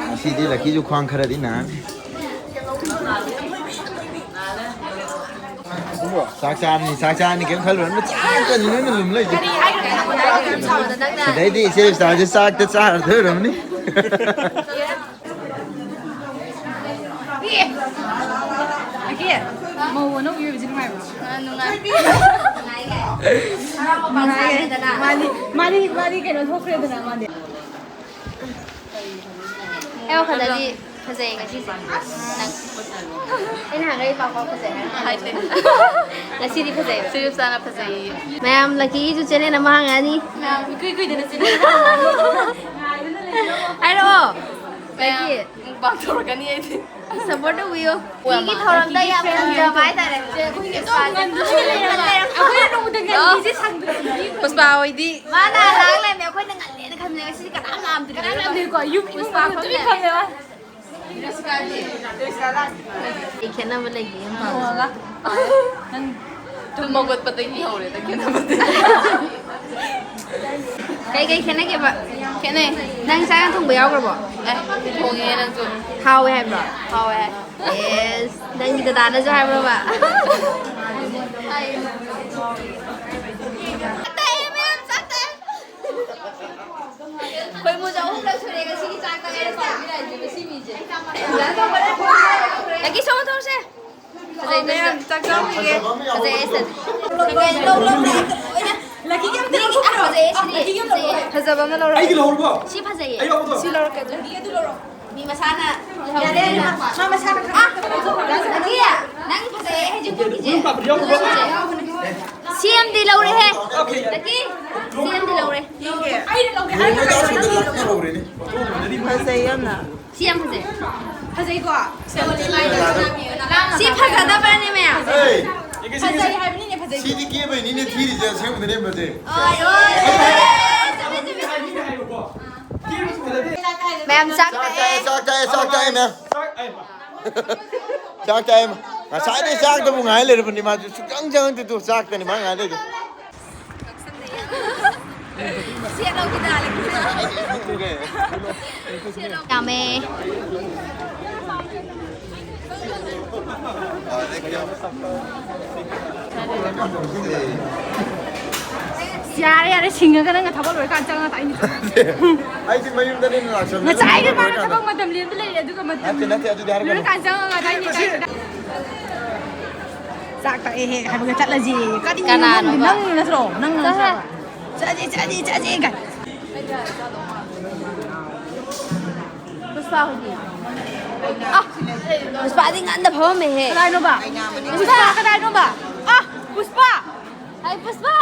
ꯉꯁꯤꯗꯤ ꯂꯛꯀꯤꯁꯨ ꯈ꯭ꯋꯥꯡ ꯈꯔꯗꯤ ꯅꯥꯔꯅꯤ꯫ ꯆꯥꯛ ꯆꯥꯔꯅꯤ, ꯆꯥꯛ ꯆꯥꯔꯅꯤ, ꯀꯩꯝ ꯈꯜꯂꯨꯔꯅꯨ꯫ ꯆꯥꯛ ꯆꯥꯅꯤ ꯅꯣꯏꯅ ꯂꯨꯝ ꯂꯩꯁꯦ꯫ ꯁꯤꯗꯩꯗꯤ ꯏꯆꯦ ꯏꯁꯇꯥꯔꯁꯦ ꯆꯥꯛꯇ ꯆꯥꯔꯗꯣꯏ ꯑꯣꯏꯔꯝꯅꯤ꯫ ꯑꯦ, ꯑꯀꯤ, ꯃꯧ ꯑꯅꯧꯕꯤ ꯑꯣꯏꯕꯁꯤ ꯅꯨꯡꯉꯥꯏꯕ꯭ꯔꯣ? ꯑ, ꯅꯨꯡꯉꯥꯏ꯫ ꯅꯨꯡꯉꯥꯏꯌꯦ꯫ ꯃꯥꯗꯤ, ꯃꯥꯗꯤ, ꯃꯥꯗꯤ ꯀꯩꯅꯣ ꯊꯣꯛꯈ꯭ꯔꯦꯗꯅ ꯃꯥꯗꯤ꯫ ꯑꯩ ꯋꯥꯈꯜꯗꯗꯤ ꯐꯖꯩ ꯉꯁꯤꯁꯦ꯫ ꯅꯪ꯫ ꯑꯩꯅ ꯍꯥꯏꯔꯛꯏ ꯄꯥꯎ ꯄꯥꯎ ꯐꯖꯩ ꯍꯥꯏꯔꯛꯏ꯫ ꯍꯥꯏꯗꯦ꯫ ꯉꯁꯤꯗꯤ ꯐꯖꯩꯕ꯫ ꯁꯤꯔꯤꯞꯁꯥꯅ ꯐꯖꯩꯌꯦ꯫ ꯃꯌꯥꯝ ꯂꯛꯀꯤꯒꯤꯁꯨ ꯆꯦꯅꯦꯜ ꯑꯃ ꯍꯥꯡꯉꯛꯑꯅꯤ꯫ ꯃꯌꯥꯝ ꯏꯀꯨꯏ ꯀꯨꯏꯗꯅ ꯆꯦꯅꯦꯜ ꯑꯃ ꯍꯥꯡꯉꯛꯑꯅꯤ꯫ ꯍꯥꯏꯔꯛꯑꯣ꯫ ꯃꯌꯥꯝ ꯂꯛꯀꯤ꯫ ꯃꯨꯛꯕꯥꯡ ꯇꯧꯔꯛꯀꯅꯤ ꯑꯩꯗꯤ꯫ ꯁꯄꯣꯔꯠ ꯇꯧꯕꯤꯌꯨ꯫ ꯃꯤꯒꯤ ꯊꯧꯔꯝꯗ ꯌꯥꯝ ꯉꯝꯖꯕ ꯍꯥꯏꯇꯥꯔꯦ꯫ ꯑꯩꯈꯣꯏꯅ ꯅꯣꯡꯃꯗ ꯉꯜꯂꯤꯁꯦ ꯁꯪꯗ꯭ꯔꯕꯅꯤ꯫ ꯄꯨꯁꯄꯥ ꯍꯣꯏꯗꯤ꯫ ꯃꯥꯅ ꯂꯥꯛ ꯂꯩꯔꯝꯃꯦ꯫ ꯑꯩꯈꯣꯏꯅ ꯉꯜꯂꯦꯅ ꯈꯟꯕꯅꯦ꯫ ꯉꯁꯤꯗꯤ ꯀꯅꯥꯝ ꯂꯥꯛꯑꯝꯗ꯭ꯔꯦ꯫ ꯀꯅꯥꯝ ꯂꯥꯛꯑꯝꯗꯦꯀꯣ꯫ ꯌꯨꯝ ꯏꯃꯨꯡ ꯄꯨꯁꯄꯥ ꯃꯅꯨꯡ ꯇꯨꯃꯤꯟ ꯐꯝꯃꯦ꯫ ꯐꯝꯃꯦꯕ꯫ ꯀꯩ ꯈꯦꯠꯅꯕ ꯂꯩꯒꯦ ꯌꯨꯝ ꯄꯥꯟꯕꯁꯦ? ꯅꯪ ꯇꯨꯝ ꯍꯧꯒꯠꯄꯗꯒꯤ ꯍꯧꯔꯦꯗ ꯈꯦꯠꯅꯕꯗꯤ꯫ ꯀꯩ ꯀꯩ ꯈꯦꯠꯅꯒꯦꯕ? ꯈꯦꯠꯅꯩ꯫ ꯅꯪ ꯆꯥꯛ ꯌꯥꯝ ꯊꯣꯡꯕ ꯌꯥꯎꯈ꯭ꯔꯕꯣ? ꯑꯦ, ꯊꯣꯡꯉꯦ ꯅꯪꯁꯨ꯫ ꯍꯥꯎꯋꯦ ꯍꯥꯏꯕ꯭ꯔꯣ? ꯍꯥꯎꯋꯦ ꯍꯥꯏ꯫ ꯑꯦꯁ, ꯅꯪꯒꯤ ꯗꯗꯥꯅꯁꯨ ꯍꯥꯏꯕ꯭ꯔꯣꯕ? ꯆꯥꯛ ꯇꯛꯑꯦ ꯃꯌꯥꯝ, ꯆꯥꯛ ꯇꯛꯑꯦ꯫ ꯑꯩꯈꯣꯏ ꯃꯣꯏꯁꯦ ꯑꯍꯨꯝꯂꯛ ꯁꯨꯔꯦ ꯉꯁꯤꯒꯤ ꯆꯥꯛ ꯀꯥꯏꯔ ꯄꯥꯝꯃꯤꯔ ꯍꯥꯏꯁꯦ ꯉꯁꯤ ꯃꯤꯁꯦ꯫ ꯂꯛꯀꯤ ꯁꯣ ꯇꯧꯁꯦ꯫ ꯐꯖꯩ, ꯃꯌꯥꯝ ꯆꯥꯛ ꯆꯥꯕꯤꯒꯦ꯫ ꯐꯖꯩ, ꯑꯩ ꯁꯤꯗ꯫ ꯂꯛꯀꯤꯒꯤ ꯑꯝꯇ ꯂꯧꯊꯣꯛꯈ꯭ꯔꯣ꯫ ꯐꯖꯩ, ꯁꯤꯗꯤ ꯂꯛꯀꯤꯒꯤ ꯑꯝꯇ ꯐꯖꯩ꯫ ꯂꯧꯊꯣꯛꯈ꯭ꯔꯣ꯫ ꯐꯖꯕ ꯑꯃ ꯂꯧꯔꯣ꯫ ꯑꯩꯒꯤ ꯂꯧꯍꯧꯔꯕꯣ? ꯁꯤ ꯐꯖꯩꯌꯦ꯫ ꯑꯩ ꯌꯥꯎꯕꯗꯣ? ꯁꯤ ꯂꯧꯔꯛꯀꯦ ꯑꯗꯨꯗꯤ꯫ ꯂꯛꯀꯤꯒꯤ ꯑꯗꯨ ꯂꯧꯔꯣ꯫ ꯃꯤ ꯃꯁꯥꯅ ꯌꯥꯔꯦ, ꯃꯥ ꯃꯁꯥꯅ ꯈꯪ-, ꯑꯥ! ꯂꯛꯀꯤ! ꯅꯪ ꯐꯖꯩꯌꯦ ꯍꯥꯏꯁꯦ ꯈꯪꯉꯤꯁꯦ꯫ ꯅꯪ ꯄꯥꯝꯕꯗꯤ ꯌꯥꯎꯕ꯭ꯔꯣ? ꯁꯤ ꯑꯃꯗꯤ ꯂꯧꯔꯦꯍꯦ꯫ ꯑꯣꯀꯦ꯫ ꯂꯛꯀꯤ! ꯁꯤ ꯑꯃꯗꯤ ꯂꯧꯔꯦ꯫ ꯑꯩꯅ ꯂꯧꯒꯦ ꯍꯥꯏꯔꯒ ꯂꯧꯔꯦꯅꯦ꯫ ꯐꯖꯩ ꯌꯥꯝꯅ꯫ ꯁꯤ ꯌꯥꯝ ꯐꯖꯩ꯫ ꯐꯖꯩꯀꯣ? ꯁꯤ ꯐꯖꯗꯕ꯭ꯔꯅꯦ ꯃꯌꯥꯝ? ꯐꯖꯩ ꯍꯥꯏꯕꯅꯤꯅꯦ, ꯐꯖꯩ꯫ ꯁꯤꯗꯤ ꯀꯦꯕꯩꯅꯤꯅꯦ ꯊꯤꯔꯤꯁꯦ, ꯑꯁꯦꯡꯕꯗꯅꯦ ꯐꯖꯩ꯫ ꯑꯣꯏ, ꯑꯣꯏ꯫ ꯆꯨꯝꯃꯦ, ꯆꯨꯝꯃꯦ, ꯆꯨꯝꯃꯦ꯫ ꯃꯌꯥꯝ ꯆꯥꯛ ꯆꯥꯛ ꯆꯥꯛꯑꯦ, ꯆꯥꯛ ꯆꯥꯛꯑꯦ, ꯆꯥꯛ ꯆꯥꯛꯑꯦ, ꯃꯌꯥꯝ꯫ ꯆꯥꯛ ꯆꯥꯛꯑꯦ, ꯃꯌꯥꯝ꯫ ꯉꯁꯥꯏꯗꯩ ꯆꯥꯛꯇꯕꯨ ꯉꯥꯏ ꯂꯩꯔꯕꯅꯤ ꯃꯥꯁꯨ꯫ ꯁꯨꯛꯆꯪ ꯆꯪꯉꯛꯇꯦ ꯇꯨ, ꯆꯥꯛꯇꯅꯤ ꯃꯥ ꯉꯥꯏ ꯂꯩꯗꯣ꯫ ꯌꯥꯝꯃꯦ꯫ ꯌꯥꯔꯦ, ꯌꯥꯔꯦ, ꯁꯤꯡꯉꯒ ꯅꯪꯅ ꯊꯕꯛ ꯂꯣꯏꯔꯀꯥꯟ ꯆꯪꯉꯒ ꯇꯥꯛꯏꯅꯤ꯫ ꯑꯩꯗꯤ ꯃꯌꯨꯝꯗꯅꯦ ꯂꯥꯛꯆꯕꯅꯦ꯫ ꯉꯁꯥꯏꯒꯤ ꯃꯥꯅ ꯊꯕꯛ ꯃꯇꯝ ꯂꯦꯟꯕ ꯂꯩꯔꯦ, ꯑꯗꯨꯒ ꯃꯇꯝ ꯅꯠꯇꯦ, ꯅꯠꯇꯦ, ꯑꯗꯨꯗꯤ ꯍꯥꯏꯔꯛꯀꯅꯨ꯫ ꯂꯣꯏꯔꯀꯥꯟ ꯆꯪꯉꯒ ꯇꯥꯛꯏꯅꯤ, ꯇꯥꯛꯏꯅꯤ꯫ ꯆꯥꯛ ꯇꯥꯛꯑꯦꯍꯦ ꯍꯥꯏꯕꯒ ꯆꯠꯂꯁꯤ꯫ ꯀꯔꯤꯅꯣ ꯀꯅꯥꯅꯣꯕ? ꯅꯪ ꯅꯠꯇ꯭ꯔꯣ? ꯅꯪ ꯆꯠꯂꯣꯍꯦ꯫ ꯅꯠꯇ꯭ꯔꯣ? ꯆꯠꯁꯤ, ꯆꯠꯁꯤ, ꯆꯠꯁꯤ ꯀꯥꯏ꯫ ꯄꯨꯁꯄꯥ ꯍꯣꯏꯗꯤ? ꯑ, ꯄꯨꯁꯄꯥꯗꯤ ꯉꯟꯅ ꯐꯝꯃꯝꯃꯦꯍꯦ꯫ ꯀꯗꯥꯏꯅꯣꯕ? ꯄꯨꯁꯄꯥ ꯀꯗꯥꯏꯅꯣꯕ? ꯑ, ꯄꯨꯁꯄꯥ! ꯍꯥꯏ, ꯄꯨꯁꯄꯥ!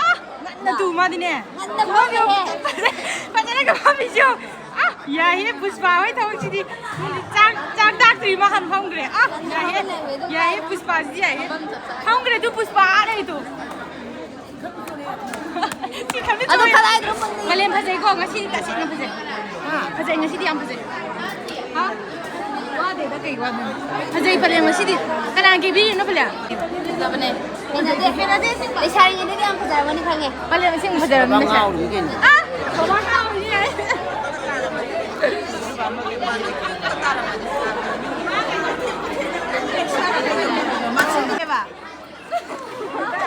ꯑ, ꯉꯟꯅ ꯇꯨ ꯃꯥꯗꯤꯅꯦ꯫ ꯉꯟꯅ ꯐꯝꯃꯦꯍꯦ꯫ ꯐꯖꯅꯒ ꯐꯝꯃꯤꯁꯤ ꯌꯦꯡꯉꯨ꯫ ꯑ, ꯌꯥꯏꯍꯦ, ꯄꯨꯁꯄꯥ ꯍꯣꯏ ꯊꯕꯛꯁꯤꯗꯤ꯫ ꯆꯥꯛ, ꯆꯥꯛ ꯇꯥꯛꯇ꯭ꯔꯤ ꯃꯥ ꯍꯥꯟꯅ ꯐꯝꯈ꯭ꯔꯦ꯫ ꯑ, ꯌꯥꯏꯍꯦ꯫ ꯌꯥꯏꯍꯦ, ꯄꯨꯁꯄꯥꯁꯤꯗꯤ ꯌꯥꯏꯍꯦ꯫ ꯐꯝꯈ꯭ꯔꯦ ꯑꯗꯨ ꯄꯨꯁꯄꯥ ꯑꯥ ꯂꯩꯗꯣ꯫ ꯑꯗꯣ ꯀꯗꯥꯏꯗꯅꯣ ꯐꯪꯅꯤ? ꯄꯂꯦꯟ ꯐꯖꯩꯀꯣ, ꯉꯁꯤꯗꯤ ꯇꯁꯦꯡꯅ ꯐꯖꯩ꯫ ꯐꯖꯩ, ꯉꯁꯤꯗꯤ ꯌꯥꯝ ꯐꯖꯩ꯫ ꯍꯥ? ꯋꯥꯗꯦꯗ, ꯀꯩ ꯋꯥꯗꯣꯏꯅꯣ? ꯐꯖꯩ ꯄꯂꯦꯟ ꯉꯁꯤꯗꯤ꯫ ꯀꯅꯥꯅ ꯀꯦꯕꯤꯔꯤꯅꯣ ꯄꯂꯦꯟ? ꯐꯖꯕꯅꯦ꯫ ꯍꯩꯅꯗꯦ, ꯍꯩꯅꯗꯦ ꯑꯁꯦꯡꯕ꯫ ꯂꯩꯁꯥꯔꯤꯉꯩꯗꯗꯤ ꯌꯥꯝ ꯐꯖꯔꯝꯒꯅꯤ ꯈꯪꯉꯦ꯫ ꯄꯂꯦꯟ ꯑꯁꯦꯡꯕ ꯐꯖꯔꯝꯅꯤ ꯉꯁꯤ꯫ ꯉꯥꯎꯔꯤꯅꯤ ꯀꯩꯅꯣ꯫ ꯑꯥ! ꯕꯕꯥ ꯉꯥꯎꯔꯤꯅꯤ ꯍꯥꯏ꯫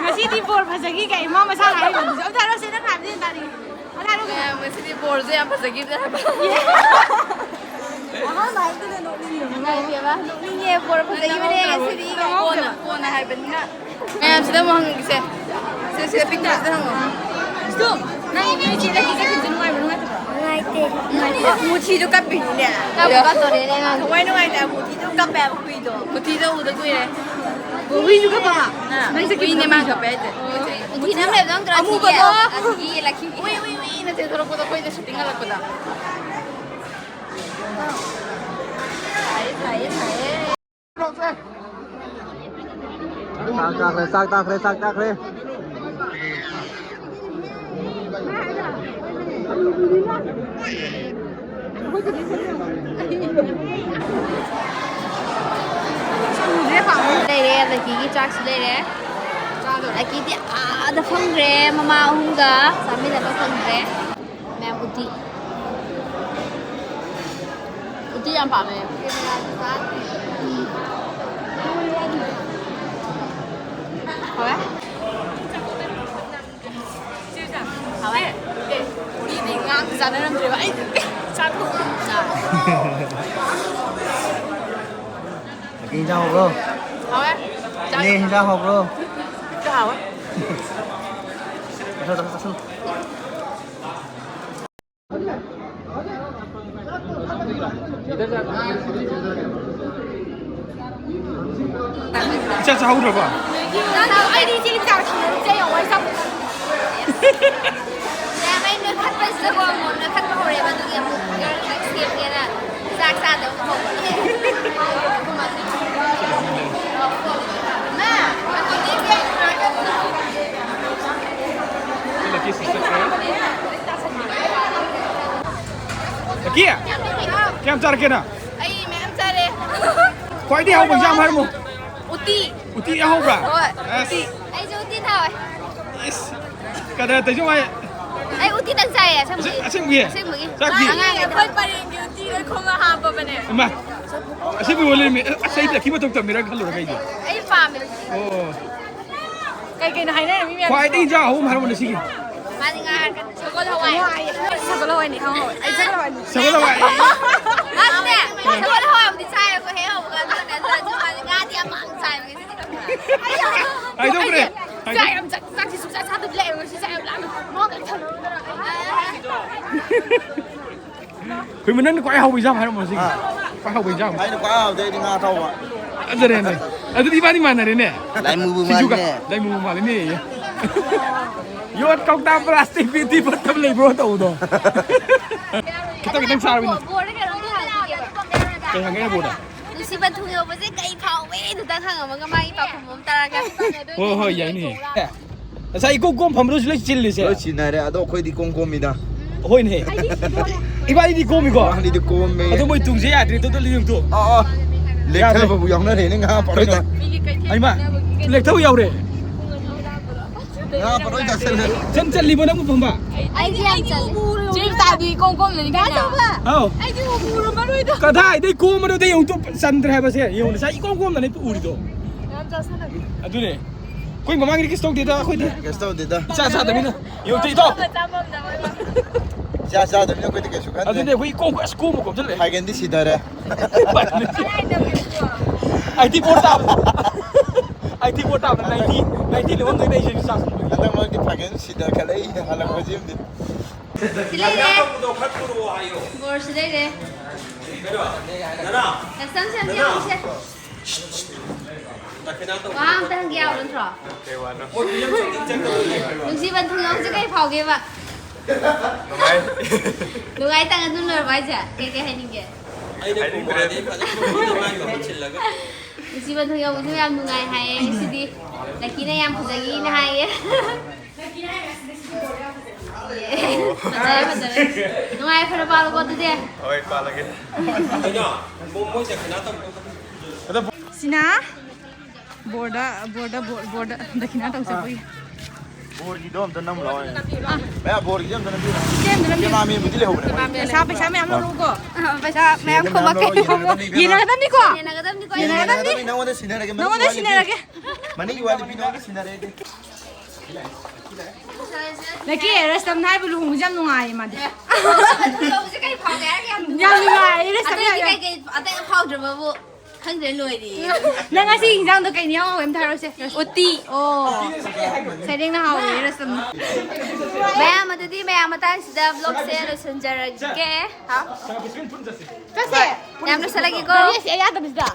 ꯉꯁꯤꯗꯤ ꯕꯣꯔ ꯐꯖꯈꯤ ꯀꯩ ꯏꯃꯥ ꯃꯁꯥꯅ ꯍꯥꯏꯔꯤꯕꯗꯨꯁꯨ꯫ ꯑꯝꯇ ꯍꯥꯏꯔꯛꯑꯣ, ꯁꯤ ꯅꯪ ꯍꯥꯏꯕꯗꯤ ꯑꯝꯇ ꯇꯥꯅꯤꯡꯉꯤ꯫ ꯑꯝꯇ ꯍꯥꯏꯔꯛꯑꯣ ꯀꯩꯅꯣ꯫ ꯃꯌꯥꯝ ꯉꯁꯤꯗꯤ ꯕꯣꯔꯁꯦ ꯌꯥꯝ ꯐꯖꯈꯤꯕꯅꯦ ꯍꯥꯏꯕ꯫ ꯑꯍꯥꯟꯕ ꯍꯥꯏꯕꯗꯨꯗ ꯅꯣꯛꯅꯤꯡꯉꯤꯅꯦ꯫ ꯏꯃꯥꯏ ꯄꯦꯝꯃ, ꯅꯣꯛꯅꯤꯡꯉꯦ, ꯕꯣꯔ ꯐꯖꯈꯤꯕꯅꯦ ꯉꯁꯤꯗꯤ꯫ ꯀꯣꯟꯅ, ꯀꯣꯟꯅ ꯍꯥꯏꯕꯅꯤꯅ꯫ ꯃꯌꯥꯝꯁꯤꯗ ꯑꯃꯨꯛ ꯍꯪꯉꯒꯦꯁꯦ꯫ ꯁꯦ, ꯁꯦ, ꯄꯤꯛꯇ꯭ꯔꯁꯤꯗ ꯍꯪꯉꯣ꯫ ꯁꯤꯗꯣ, ꯅꯪ ꯅꯣꯏ ꯆꯦꯗ ꯀꯤꯖꯈꯤꯕꯁꯦ ꯅꯨꯡꯉꯥꯏꯕ꯭ꯔꯣ, ꯅꯨꯡꯉꯥꯏꯇꯕ꯭ꯔꯣ? ꯅꯨꯡꯉꯥꯏꯇꯦ꯫ ꯅꯨꯡꯉꯥꯏꯇꯦ? ꯃꯨꯊꯤꯗꯣ ꯀꯞꯄꯤꯅꯤꯅꯦ꯫ ꯀꯞꯄꯨ ꯀꯞꯇꯣꯔꯦꯅꯦ ꯑꯉꯥꯡ꯫ ꯊꯋꯥꯏ ꯅꯨꯡꯉꯥꯏꯇꯦ, ꯃꯨꯊꯤꯗꯣ ꯀꯞꯄꯦ ꯍꯥꯏꯕ ꯍꯨꯏꯗꯣ꯫ ꯃꯨꯊꯤꯗꯣ ꯎꯗ ꯀꯨꯏꯔꯦ꯫ ꯍꯨꯏꯁꯨ ꯀꯞꯄꯕ? ꯑꯥ, ꯅꯪ ꯆꯠꯈꯤꯕꯗꯣ ꯍꯨꯏꯅꯦ ꯃꯥ ꯍꯨꯏꯁꯨ? ꯀꯞꯄꯦ ꯍꯥꯏꯁꯦ꯫ ꯃꯨꯊꯤ ꯅꯪ ꯂꯩꯕꯗꯣ ꯅꯠꯇ꯭ꯔꯣ? ꯑꯃꯨꯕꯗꯣ? ꯑꯗꯨꯒꯤ ꯂꯛꯈꯤꯒꯦ꯫ ꯎꯏ, ꯎꯏ, ꯎꯏꯅ ꯆꯦꯟꯊꯣꯔꯛꯄꯗꯣ ꯑꯩꯈꯣꯏꯅ ꯁꯨꯇꯤꯡ ꯍꯜꯂꯛꯄꯗ꯫ ꯁꯥꯏꯌꯦ, ꯁꯥꯏꯌꯦ, ꯁꯥꯏꯌꯦ꯫ ꯆꯥꯛ ꯆꯥꯈ꯭ꯔꯦ, ꯆꯥꯛ ꯆꯥꯈ꯭ꯔꯦ, ꯆꯥꯛ ꯆꯥꯈ꯭ꯔꯦ꯫ ꯂꯩꯔꯦ, ꯂꯛꯀꯤꯒꯤ ꯆꯥꯛꯁꯨ ꯂꯩꯔꯦ꯫ ꯂꯛꯀꯤꯗꯤ ꯑꯥꯗ ꯐꯝꯈ꯭ꯔꯦ, ꯃꯃꯥ ꯑꯍꯨꯝꯒ ꯆꯥꯃꯤꯟꯅꯕ ꯐꯪꯗ꯭ꯔꯦ꯫ ꯃꯌꯥꯝ ꯎꯇꯤ꯫ ꯎꯇꯤ ꯌꯥꯝ ꯄꯥꯝꯃꯦ꯫ ꯍꯥꯎꯋꯦ? ꯍꯥꯎꯋꯦ? ꯑꯦ, ꯑꯦ, ꯎꯇꯤꯗꯤ ꯉꯥ ꯑꯝꯇ ꯆꯥꯅꯔꯝꯗ꯭ꯔꯦꯕ꯫ ꯑꯩ ꯆꯥꯊꯣꯛ-꯫ ꯆꯥ꯫ ꯀꯩ ꯏꯟꯖꯥꯡ ꯍꯧꯕ꯭ꯔꯣ? ꯍꯥꯎꯋꯦ? ꯏꯅꯦ, ꯏꯟꯖꯥꯡ ꯍꯧꯕ꯭ꯔꯣ? ꯍꯥꯎꯋꯦ꯫ ꯆꯥꯁꯜꯂꯨ, ꯆꯥꯁꯜꯂꯨ, ꯆꯥꯁꯜꯂꯨ꯫ ꯏꯆꯥ ꯆꯥꯍꯧꯗ꯭ꯔꯕꯣ? ꯑꯩꯗꯤ ꯏꯆꯦ ꯆꯥꯛ ꯊꯤꯔꯨꯔꯦ, ꯏꯆꯦ ꯌꯥꯝ ꯋꯥꯏ ꯆꯥꯛ꯫ ꯃꯌꯥꯝ ꯑꯩ ꯅꯣꯏꯈꯠꯄꯁꯤꯗꯀꯣ ꯑꯃꯨꯛ ꯅꯣꯏꯈꯠꯄ ꯍꯧꯔꯦꯕ, ꯑꯗꯨꯒꯤ ꯑꯃꯨꯛ ꯈꯔ ꯁꯦꯝꯒꯦꯅ ꯆꯥꯛ ꯆꯥꯗꯕ ꯍꯧꯕ꯫ ꯃꯥ, ꯂꯛꯀꯤ, ꯀꯌꯥꯝ ꯆꯥꯔꯛꯀꯦ ꯅꯪ? ꯑꯩ ꯃꯌꯥꯝ ꯆꯥꯔꯦ꯫ ꯈ꯭ꯋꯥꯏꯗꯒꯤ ꯍꯥꯎꯕ ꯏꯟꯖꯥꯡ ꯑꯃ ꯍꯥꯏꯔꯝꯃꯣ꯫ ꯎꯇꯤ꯫ ꯎꯇꯤ ꯑꯍꯧꯕ꯭ꯔꯥ? ꯍꯣꯏ, ꯑꯁ꯫ ꯎꯇꯤ꯫ ꯑꯩꯁꯨ ꯎꯇꯤ ꯊꯥꯎꯋꯦ꯫ ꯏꯁ, ꯀꯗꯔ ꯇꯧꯏꯁꯦ ꯃꯥꯏ꯫ ꯑꯩ ꯎꯇꯤꯗꯪ ꯆꯥꯏꯌꯦ, ꯑꯁꯦꯡꯕꯒꯤ꯫ ꯑꯁꯦꯡ-, ꯑꯁꯦꯡꯕꯒꯤ? ꯑꯁꯦꯡꯕꯒꯤ꯫ ꯆꯥꯛꯇꯤ? ꯑꯉꯥꯡꯈꯩꯗꯣ꯫ ꯑꯩꯈꯣꯏ ꯄꯔꯦꯡꯒꯤ ꯎꯇꯤ ꯂꯣꯏ ꯈꯣꯝꯃ ꯍꯥꯞꯄꯕꯅꯦ꯫ ꯏꯃꯥ, ꯑꯁꯦꯡꯕꯒꯤ ꯑꯣꯏ ꯂꯩꯔꯝꯃꯦ꯫ ꯑꯁ, ꯑꯩ ꯂꯛꯀꯤ ꯃꯇꯧ ꯇꯝꯃꯤꯔ ꯈꯜꯂꯨꯔꯒ ꯑꯩꯗꯤ꯫ ꯑꯩ ꯄꯥꯝꯃꯦ ꯎꯇꯤ꯫ ꯑꯣ꯫ ꯀꯩ ꯀꯩꯅꯣ ꯍꯥꯏꯅꯔꯦ ꯃꯤ ꯃꯌꯥꯝ? ꯈ꯭ꯋꯥꯏꯗꯒꯤ ꯏꯟꯖꯥꯡ ꯑꯍꯧꯕ ꯍꯥꯏꯔꯝꯃꯣꯅꯦ ꯁꯤꯒꯤ꯫ ꯃꯥꯗꯤ ꯉꯥ ꯍꯥꯏꯔꯛꯀꯅꯤ꯫ ꯁꯒꯣꯜ ꯍꯋꯥꯏ꯫ ꯁꯒꯣꯜ ꯍꯋꯥꯏꯅꯤ ꯈꯪꯍꯧꯋꯦ꯫ ꯑꯩ ꯁꯒꯣꯜ ꯍꯋꯥꯏꯅꯤ꯫ ꯁꯒꯣꯜ ꯍꯋꯥꯏ꯫ ꯃꯥꯗꯤꯅꯦ, ꯁꯒꯣꯜ ꯍꯋꯥꯏꯕꯨꯗꯤ ꯆꯥꯏꯌꯦꯕꯀꯣ, ꯍꯦꯛ ꯍꯧꯕꯒ꯫ ꯑꯗꯨꯒꯅꯦ, ꯑꯗꯨ ꯃꯥꯗꯤ ꯉꯥꯗꯤ ꯌꯥꯝ ꯄꯥꯝꯅ ꯆꯥꯏꯌꯦꯕ, ꯉꯁꯤꯗꯤ ꯈꯪꯕ꯭ꯔꯥ? ꯍꯥꯏꯗꯣꯛꯈ꯭ꯔꯦ꯫ ꯑꯩꯁꯦ ꯆꯥꯛ ꯌꯥꯝ ꯆꯥ-, ꯆꯥꯛꯁꯤ ꯁꯨꯡꯆꯥ ꯆꯥꯗꯕꯤ ꯂꯩꯌꯦꯕ, ꯉꯁꯤ ꯆꯥꯛ ꯌꯥꯝ ꯂꯥꯝꯃꯦ꯫ ꯃꯉꯣꯟꯗ ꯊꯝꯃꯣ꯫ ꯀꯩꯅꯣ, ꯅꯪꯅ ꯈ꯭ꯋꯥꯏ ꯍꯥꯎꯕ ꯏꯟꯖꯥꯡ ꯍꯥꯏꯔꯝꯃꯣ ꯁꯤꯒꯤ꯫ ꯑꯥ꯫ ꯈ꯭ꯋꯥꯏ ꯍꯥꯎꯕ ꯏꯟꯖꯥꯡ꯫ ꯑꯩꯅ ꯈ꯭ꯋꯥꯏ ꯍꯥꯎꯕꯗꯤ ꯑꯩꯗꯤ ꯉꯥ ꯑꯇꯥꯎꯕ꯫ ꯐꯖꯔꯦꯅꯦ꯫ ꯑꯗꯨꯗꯤ ꯏꯕꯥꯅꯤ ꯃꯥꯟꯅꯔꯦꯅꯦ꯫ ꯂꯥꯏꯃꯨꯕꯨ ꯁꯤꯡꯖꯨꯒ꯫ ꯃꯥꯜꯂꯤꯅꯦ꯫ ꯂꯥꯏꯃꯨꯕꯨ ꯃꯥꯜꯂꯤꯅꯦ꯫ ꯌꯣꯠ ꯀꯧꯇꯥ ꯄ꯭ꯂꯥꯁꯇꯤꯛ ꯄꯦꯇꯤ ꯄꯠꯇꯕ ꯂꯩꯕ꯭ꯔꯣ ꯇꯧꯕꯗꯣ꯫ ꯈꯤꯇꯪ ꯈꯤꯇꯪ ꯆꯥꯔꯕꯅꯦ꯫ ꯕꯣꯔꯗ ꯀꯩꯅꯣꯝꯇ ꯍꯪꯈꯤꯒꯦꯕ꯫ ꯀꯩ ꯍꯪꯒꯦ ꯕꯣꯔꯗ? ꯅꯨꯡꯁꯤꯕ ꯊꯨꯡ ꯌꯧꯕꯁꯦ ꯀꯩ ꯐꯥꯎꯏ? ꯑꯗꯨꯗꯪ ꯍꯪꯉꯝꯃꯒ ꯃꯥꯒꯤ ꯄꯥꯎꯈꯨꯝ ꯑꯃ ꯇꯥꯔꯒ꯫ ꯍꯣꯏ, ꯍꯣꯏ, ꯌꯥꯏꯅꯦ꯫ ꯉꯁꯥꯏ ꯏꯀꯣꯝ ꯀꯣꯝ ꯐꯝꯕꯗꯨꯁꯨ ꯂꯣꯏ ꯆꯤꯜꯂꯤꯁꯦ꯫ ꯂꯣꯏ ꯆꯤꯟꯅꯔꯦ, ꯑꯗꯣ ꯑꯩꯈꯣꯏꯗꯤ ꯏꯀꯣꯝ ꯀꯣꯝꯃꯤꯗ꯫ ꯍꯣꯏꯅꯦ꯫ ꯑꯩꯗꯤ ꯁꯤꯗꯣꯔꯦ꯫ ꯏꯕꯥꯅꯤꯗꯤ ꯀꯣꯝꯃꯤꯀꯣ? ꯏꯕꯥꯅꯤꯗꯤ ꯀꯣꯝꯃꯦ꯫ ꯑꯗꯣ ꯃꯣꯏ ꯇꯨꯡꯁꯦ ꯌꯥꯗ꯭ꯔꯦ, ꯑꯗꯣ ꯌꯦꯡꯉꯨ ꯇꯨ꯫ ꯑꯥ, ꯑꯥ꯫ ꯌꯥꯗ꯭ꯔꯦ꯫ ꯂꯦꯛꯊꯕꯕꯨ ꯌꯥꯎꯅꯔꯦꯅꯦ ꯉꯥ ꯄꯔꯣꯏꯗ꯫ ꯀꯩꯅꯣ? ꯑꯩꯃ, ꯂꯦꯛꯊꯕ ꯌꯥꯎꯔꯦ꯫ ꯉꯥ ꯄꯔꯣꯏ ꯆꯥꯁꯤꯜꯂꯦ꯫ ꯆꯟ ꯆꯜꯂꯤꯕꯣ ꯅꯪꯕꯨ ꯐꯝꯕ? ꯑꯩꯗꯤ ꯌꯥꯝ ꯆꯜꯂꯤ꯫ ꯆꯦ ꯃꯤꯇꯥꯗꯤ ꯏꯀꯣꯝ ꯀꯣꯝꯅꯅꯤ ꯀꯩꯅꯣ꯫ ꯑꯥꯎ꯫ ꯑꯩꯗꯤ ꯎꯕꯨ ꯎꯔꯝꯃꯔꯣꯏꯗ꯫ ꯀꯗꯥꯏꯗꯩ ꯀꯣꯝꯕꯅꯣꯗ ꯌꯦꯡꯉꯨ ꯇꯨ, ꯆꯟꯗ꯭ꯔꯦ ꯍꯥꯏꯕꯁꯦ꯫ ꯌꯦꯡꯉꯨ ꯉꯁꯥꯏ ꯏꯀꯣꯝ ꯀꯣꯝꯅꯅꯦ ꯎꯔꯤꯗꯣ꯫ ꯌꯥꯝ ꯆꯥꯁꯜꯂꯒꯦ꯫ ꯑꯗꯨꯅꯦ꯫ ꯑꯩꯈꯣꯏ ꯃꯃꯥꯡꯒꯤꯗꯤ ꯀꯩꯁꯨ ꯇꯧꯗꯦꯗ ꯑꯩꯈꯣꯏꯗꯤ꯫ ꯀꯩꯁꯨ ꯇꯧꯗꯦꯗ꯫ ꯏꯆꯥ ꯆꯥꯗꯕꯅꯤꯅ꯫ ꯌꯦꯡꯉꯨ ꯇꯨ ꯏꯇꯥꯎ꯫ ꯆꯥꯕ ꯉꯝꯗꯕ ꯑꯣꯏꯕ꯫ ꯏꯆꯥ ꯆꯥꯗꯕꯅꯤꯅ ꯑꯩꯈꯣꯏꯗꯤ ꯀꯩꯁꯨ ꯈꯟꯗꯦ꯫ ꯑꯗꯨꯅꯦ ꯑꯩꯈꯣꯏ ꯏꯀꯣꯝ ꯑꯁ ꯀꯣꯝꯕ ꯀꯣꯝꯁꯤꯜꯂꯛꯑꯦ꯫ ꯐꯥꯏꯒꯟꯗꯤ ꯁꯤꯊꯔꯦ꯫ ꯀꯗꯥꯏꯗ ꯇꯧꯒꯦ? ꯑꯩꯠꯇꯤ ꯐꯣꯔ ꯇꯥꯕ꯫ ꯑꯩꯠꯇꯤ ꯐꯣꯔ ꯇꯥꯕꯗ ꯅꯥꯏꯟꯇꯤ, ꯅꯥꯏꯟꯇꯤ ꯂꯧꯔꯝꯗꯣꯏꯅꯦ ꯑꯩꯁꯦ ꯆꯥꯛ ꯆꯥꯁꯤꯟꯕꯒꯤ꯫ ꯍꯟꯗꯛ ꯃꯔꯛꯇꯤ ꯐꯥꯏꯒꯟ ꯁꯤꯊꯈꯠꯂꯛꯏ ꯍꯜꯂꯛꯄꯁꯤꯝꯗꯤ꯫ ꯁꯤ ꯂꯩꯔꯦ꯫ ꯕꯣꯔꯁꯤ ꯂꯩꯔꯦ꯫ ꯀꯩꯅꯣ? ꯅꯅꯥ? ꯀꯁꯇꯝ ꯁꯦꯝ ꯅꯅꯥ? ꯌꯥꯎꯁꯦ꯫ ꯗꯈꯤꯅꯥ ꯇꯧ꯫ ꯋꯥ ꯑꯝꯇ ꯍꯪꯒꯦ ꯌꯥꯕ ꯅꯠꯇ꯭ꯔꯣ? ꯀꯩ ꯋꯥꯅꯣ? ꯅꯨꯡꯁꯤꯕ ꯊꯨꯡꯅꯧꯁꯦ ꯀꯩ ꯐꯥꯎꯒꯦꯕ? ꯅꯨꯡꯉꯥꯏ꯫ ꯅꯨꯡꯉꯥꯏꯇꯪ ꯑꯗꯨꯝ ꯂꯣꯏꯔꯕ ꯍꯥꯏꯁꯦ? ꯀꯩ ꯀꯩ ꯍꯥꯏꯅꯤꯡꯒꯦ? ꯑꯩꯅ ꯍꯥꯏꯅꯤꯡꯗ꯭ꯔꯦ꯫ ꯈꯨꯝꯃꯗꯤ ꯐꯖꯅ ꯈꯨꯝꯃꯤꯗꯣ ꯃꯥꯏ ꯃꯍꯨꯠ ꯁꯤꯜꯂꯒ꯫ ꯅꯨꯡꯁꯤꯕ ꯊꯨꯡꯅꯧꯁꯨ ꯌꯥꯝ ꯅꯨꯡꯉꯥꯏ ꯍꯥꯏꯌꯦ ꯉꯁꯤꯗꯤ꯫ ꯂꯛꯀꯤꯅ ꯌꯥꯝ ꯐꯖꯩꯅ ꯍꯥꯏꯌꯦ꯫ ꯐꯖꯔꯦ, ꯐꯖꯔꯦ꯫ ꯅꯨꯡꯉꯥꯏ ꯐꯔ ꯄꯥꯜꯂꯣꯀꯣ ꯑꯗꯨꯗꯤ꯫ ꯍꯣꯏ, ꯄꯥꯜꯂꯒꯦ꯫ ꯀꯩꯅꯣ? ꯃꯣ-, ꯃꯣꯏ ꯗꯈꯤꯅꯥ ꯇꯧꯕꯗꯣ ꯁꯤꯅ ꯕꯣꯔꯗ, ꯕꯣꯔꯗ, ꯕꯣꯔ-, ꯕꯣꯔꯗ ꯗꯈꯤꯅꯥ ꯇꯧ ꯆꯠꯄꯒꯤ꯫ ꯕꯣꯔꯒꯤꯗꯣ ꯑꯝꯇ ꯅꯝ ꯂꯥꯛꯑꯣ꯫ ꯑꯥ꯫ ꯃꯌꯥ ꯕꯣꯔꯒꯤꯗꯤ ꯑꯝꯇ ꯅꯝꯕꯤꯔꯣ꯫ ꯁꯤ ꯑꯝꯇ ꯅꯝꯕꯤꯔꯣ꯫ ꯀꯦꯃꯥꯃꯦꯟꯕꯨꯗꯤ ꯂꯩꯍꯧꯕꯅꯦ ꯃꯣꯏ꯫ ꯄꯩꯁꯥ, ꯄꯩꯁꯥ ꯃꯌꯥꯝ ꯂꯧꯔꯛꯎꯀꯣ꯫ ꯑꯥ, ꯄꯩꯁꯥ ꯃꯌꯥꯝ ꯁꯦꯟꯗ ꯃꯌꯥꯝ ꯈꯣꯝꯃꯛꯀꯦ꯫ ꯂꯧꯔꯛꯑꯣ, ꯌꯦꯟꯅꯒꯗꯕꯅꯤꯀꯣ꯫ ꯌꯦꯟꯅꯒꯗꯕꯅꯤꯀꯣ꯫ ꯌꯦꯟꯅꯒꯗꯕꯅꯤꯀꯣ꯫ ꯌꯦꯟꯅꯒꯗꯕꯅꯤ꯫ ꯅꯪꯉꯣꯟꯗ ꯁꯤꯟꯅꯔꯒꯦ, ꯃꯅꯤꯡꯒꯤ ꯅꯪꯉꯣꯟꯗ ꯋꯥ ꯅꯨꯄꯤ ꯁꯤꯟꯅꯔꯒꯦ꯫ ꯅꯪꯉꯣꯟꯗ ꯁꯤꯟꯅꯔꯒꯦ꯫ ꯂꯛꯀꯤ, ꯔꯁꯇꯝꯅ ꯍꯥꯏꯕ ꯂꯨꯍꯣꯡꯕꯁꯦ ꯌꯥꯝ ꯅꯨꯡꯉꯥꯏꯌꯦ ꯃꯥꯗꯤ꯫ ꯑꯗꯨ ꯇꯧꯕꯁꯦ ꯀꯩ ꯐꯥꯎꯒꯦ ꯍꯥꯏꯔꯒ ꯌꯥꯝ ꯌꯥꯝ ꯅꯨꯡꯉꯥꯏꯌꯦ, ꯔꯁꯇꯝꯅ ꯑꯇꯩꯗꯤ ꯍꯥꯏꯕ꯫ ꯀꯩ ꯀꯩ ꯑꯇꯩ ꯐꯥꯎꯗ꯭ꯔꯕꯕꯨ ꯈꯪꯗ꯭ꯔꯦ, ꯂꯣꯏꯔꯦ꯫ ꯅꯪ ꯉꯁꯤ ꯏꯟꯖꯥꯡꯗꯣ ꯀꯩꯅꯣ ꯌꯥꯝ ꯍꯥꯎꯋꯦ ꯑꯝꯇ ꯍꯥꯏꯔꯛꯑꯣꯁꯦ꯫ ꯎꯇꯤ꯫ ꯑꯣ꯫ ꯁꯩꯔꯦꯡꯅ ꯍꯥꯎꯋꯦ, ꯔꯁꯇꯝꯅ꯫ ꯃꯌꯥꯝ ꯑꯗꯨꯗꯤ ꯃꯌꯥꯝ ꯃꯇꯥꯡꯁꯤꯗ vlogꯁꯦ ꯂꯣꯏꯁꯤꯟꯖꯔꯒꯦ꯫ ꯍꯥꯎ꯫ ꯆꯠꯁꯦ꯫ ꯌꯥꯝ ꯂꯣꯏꯁꯤꯜꯂꯒꯦꯀꯣ꯫ ꯒꯥꯔꯤ ꯑꯁꯤ ꯑꯌꯥꯗꯕꯁꯤꯗ꯫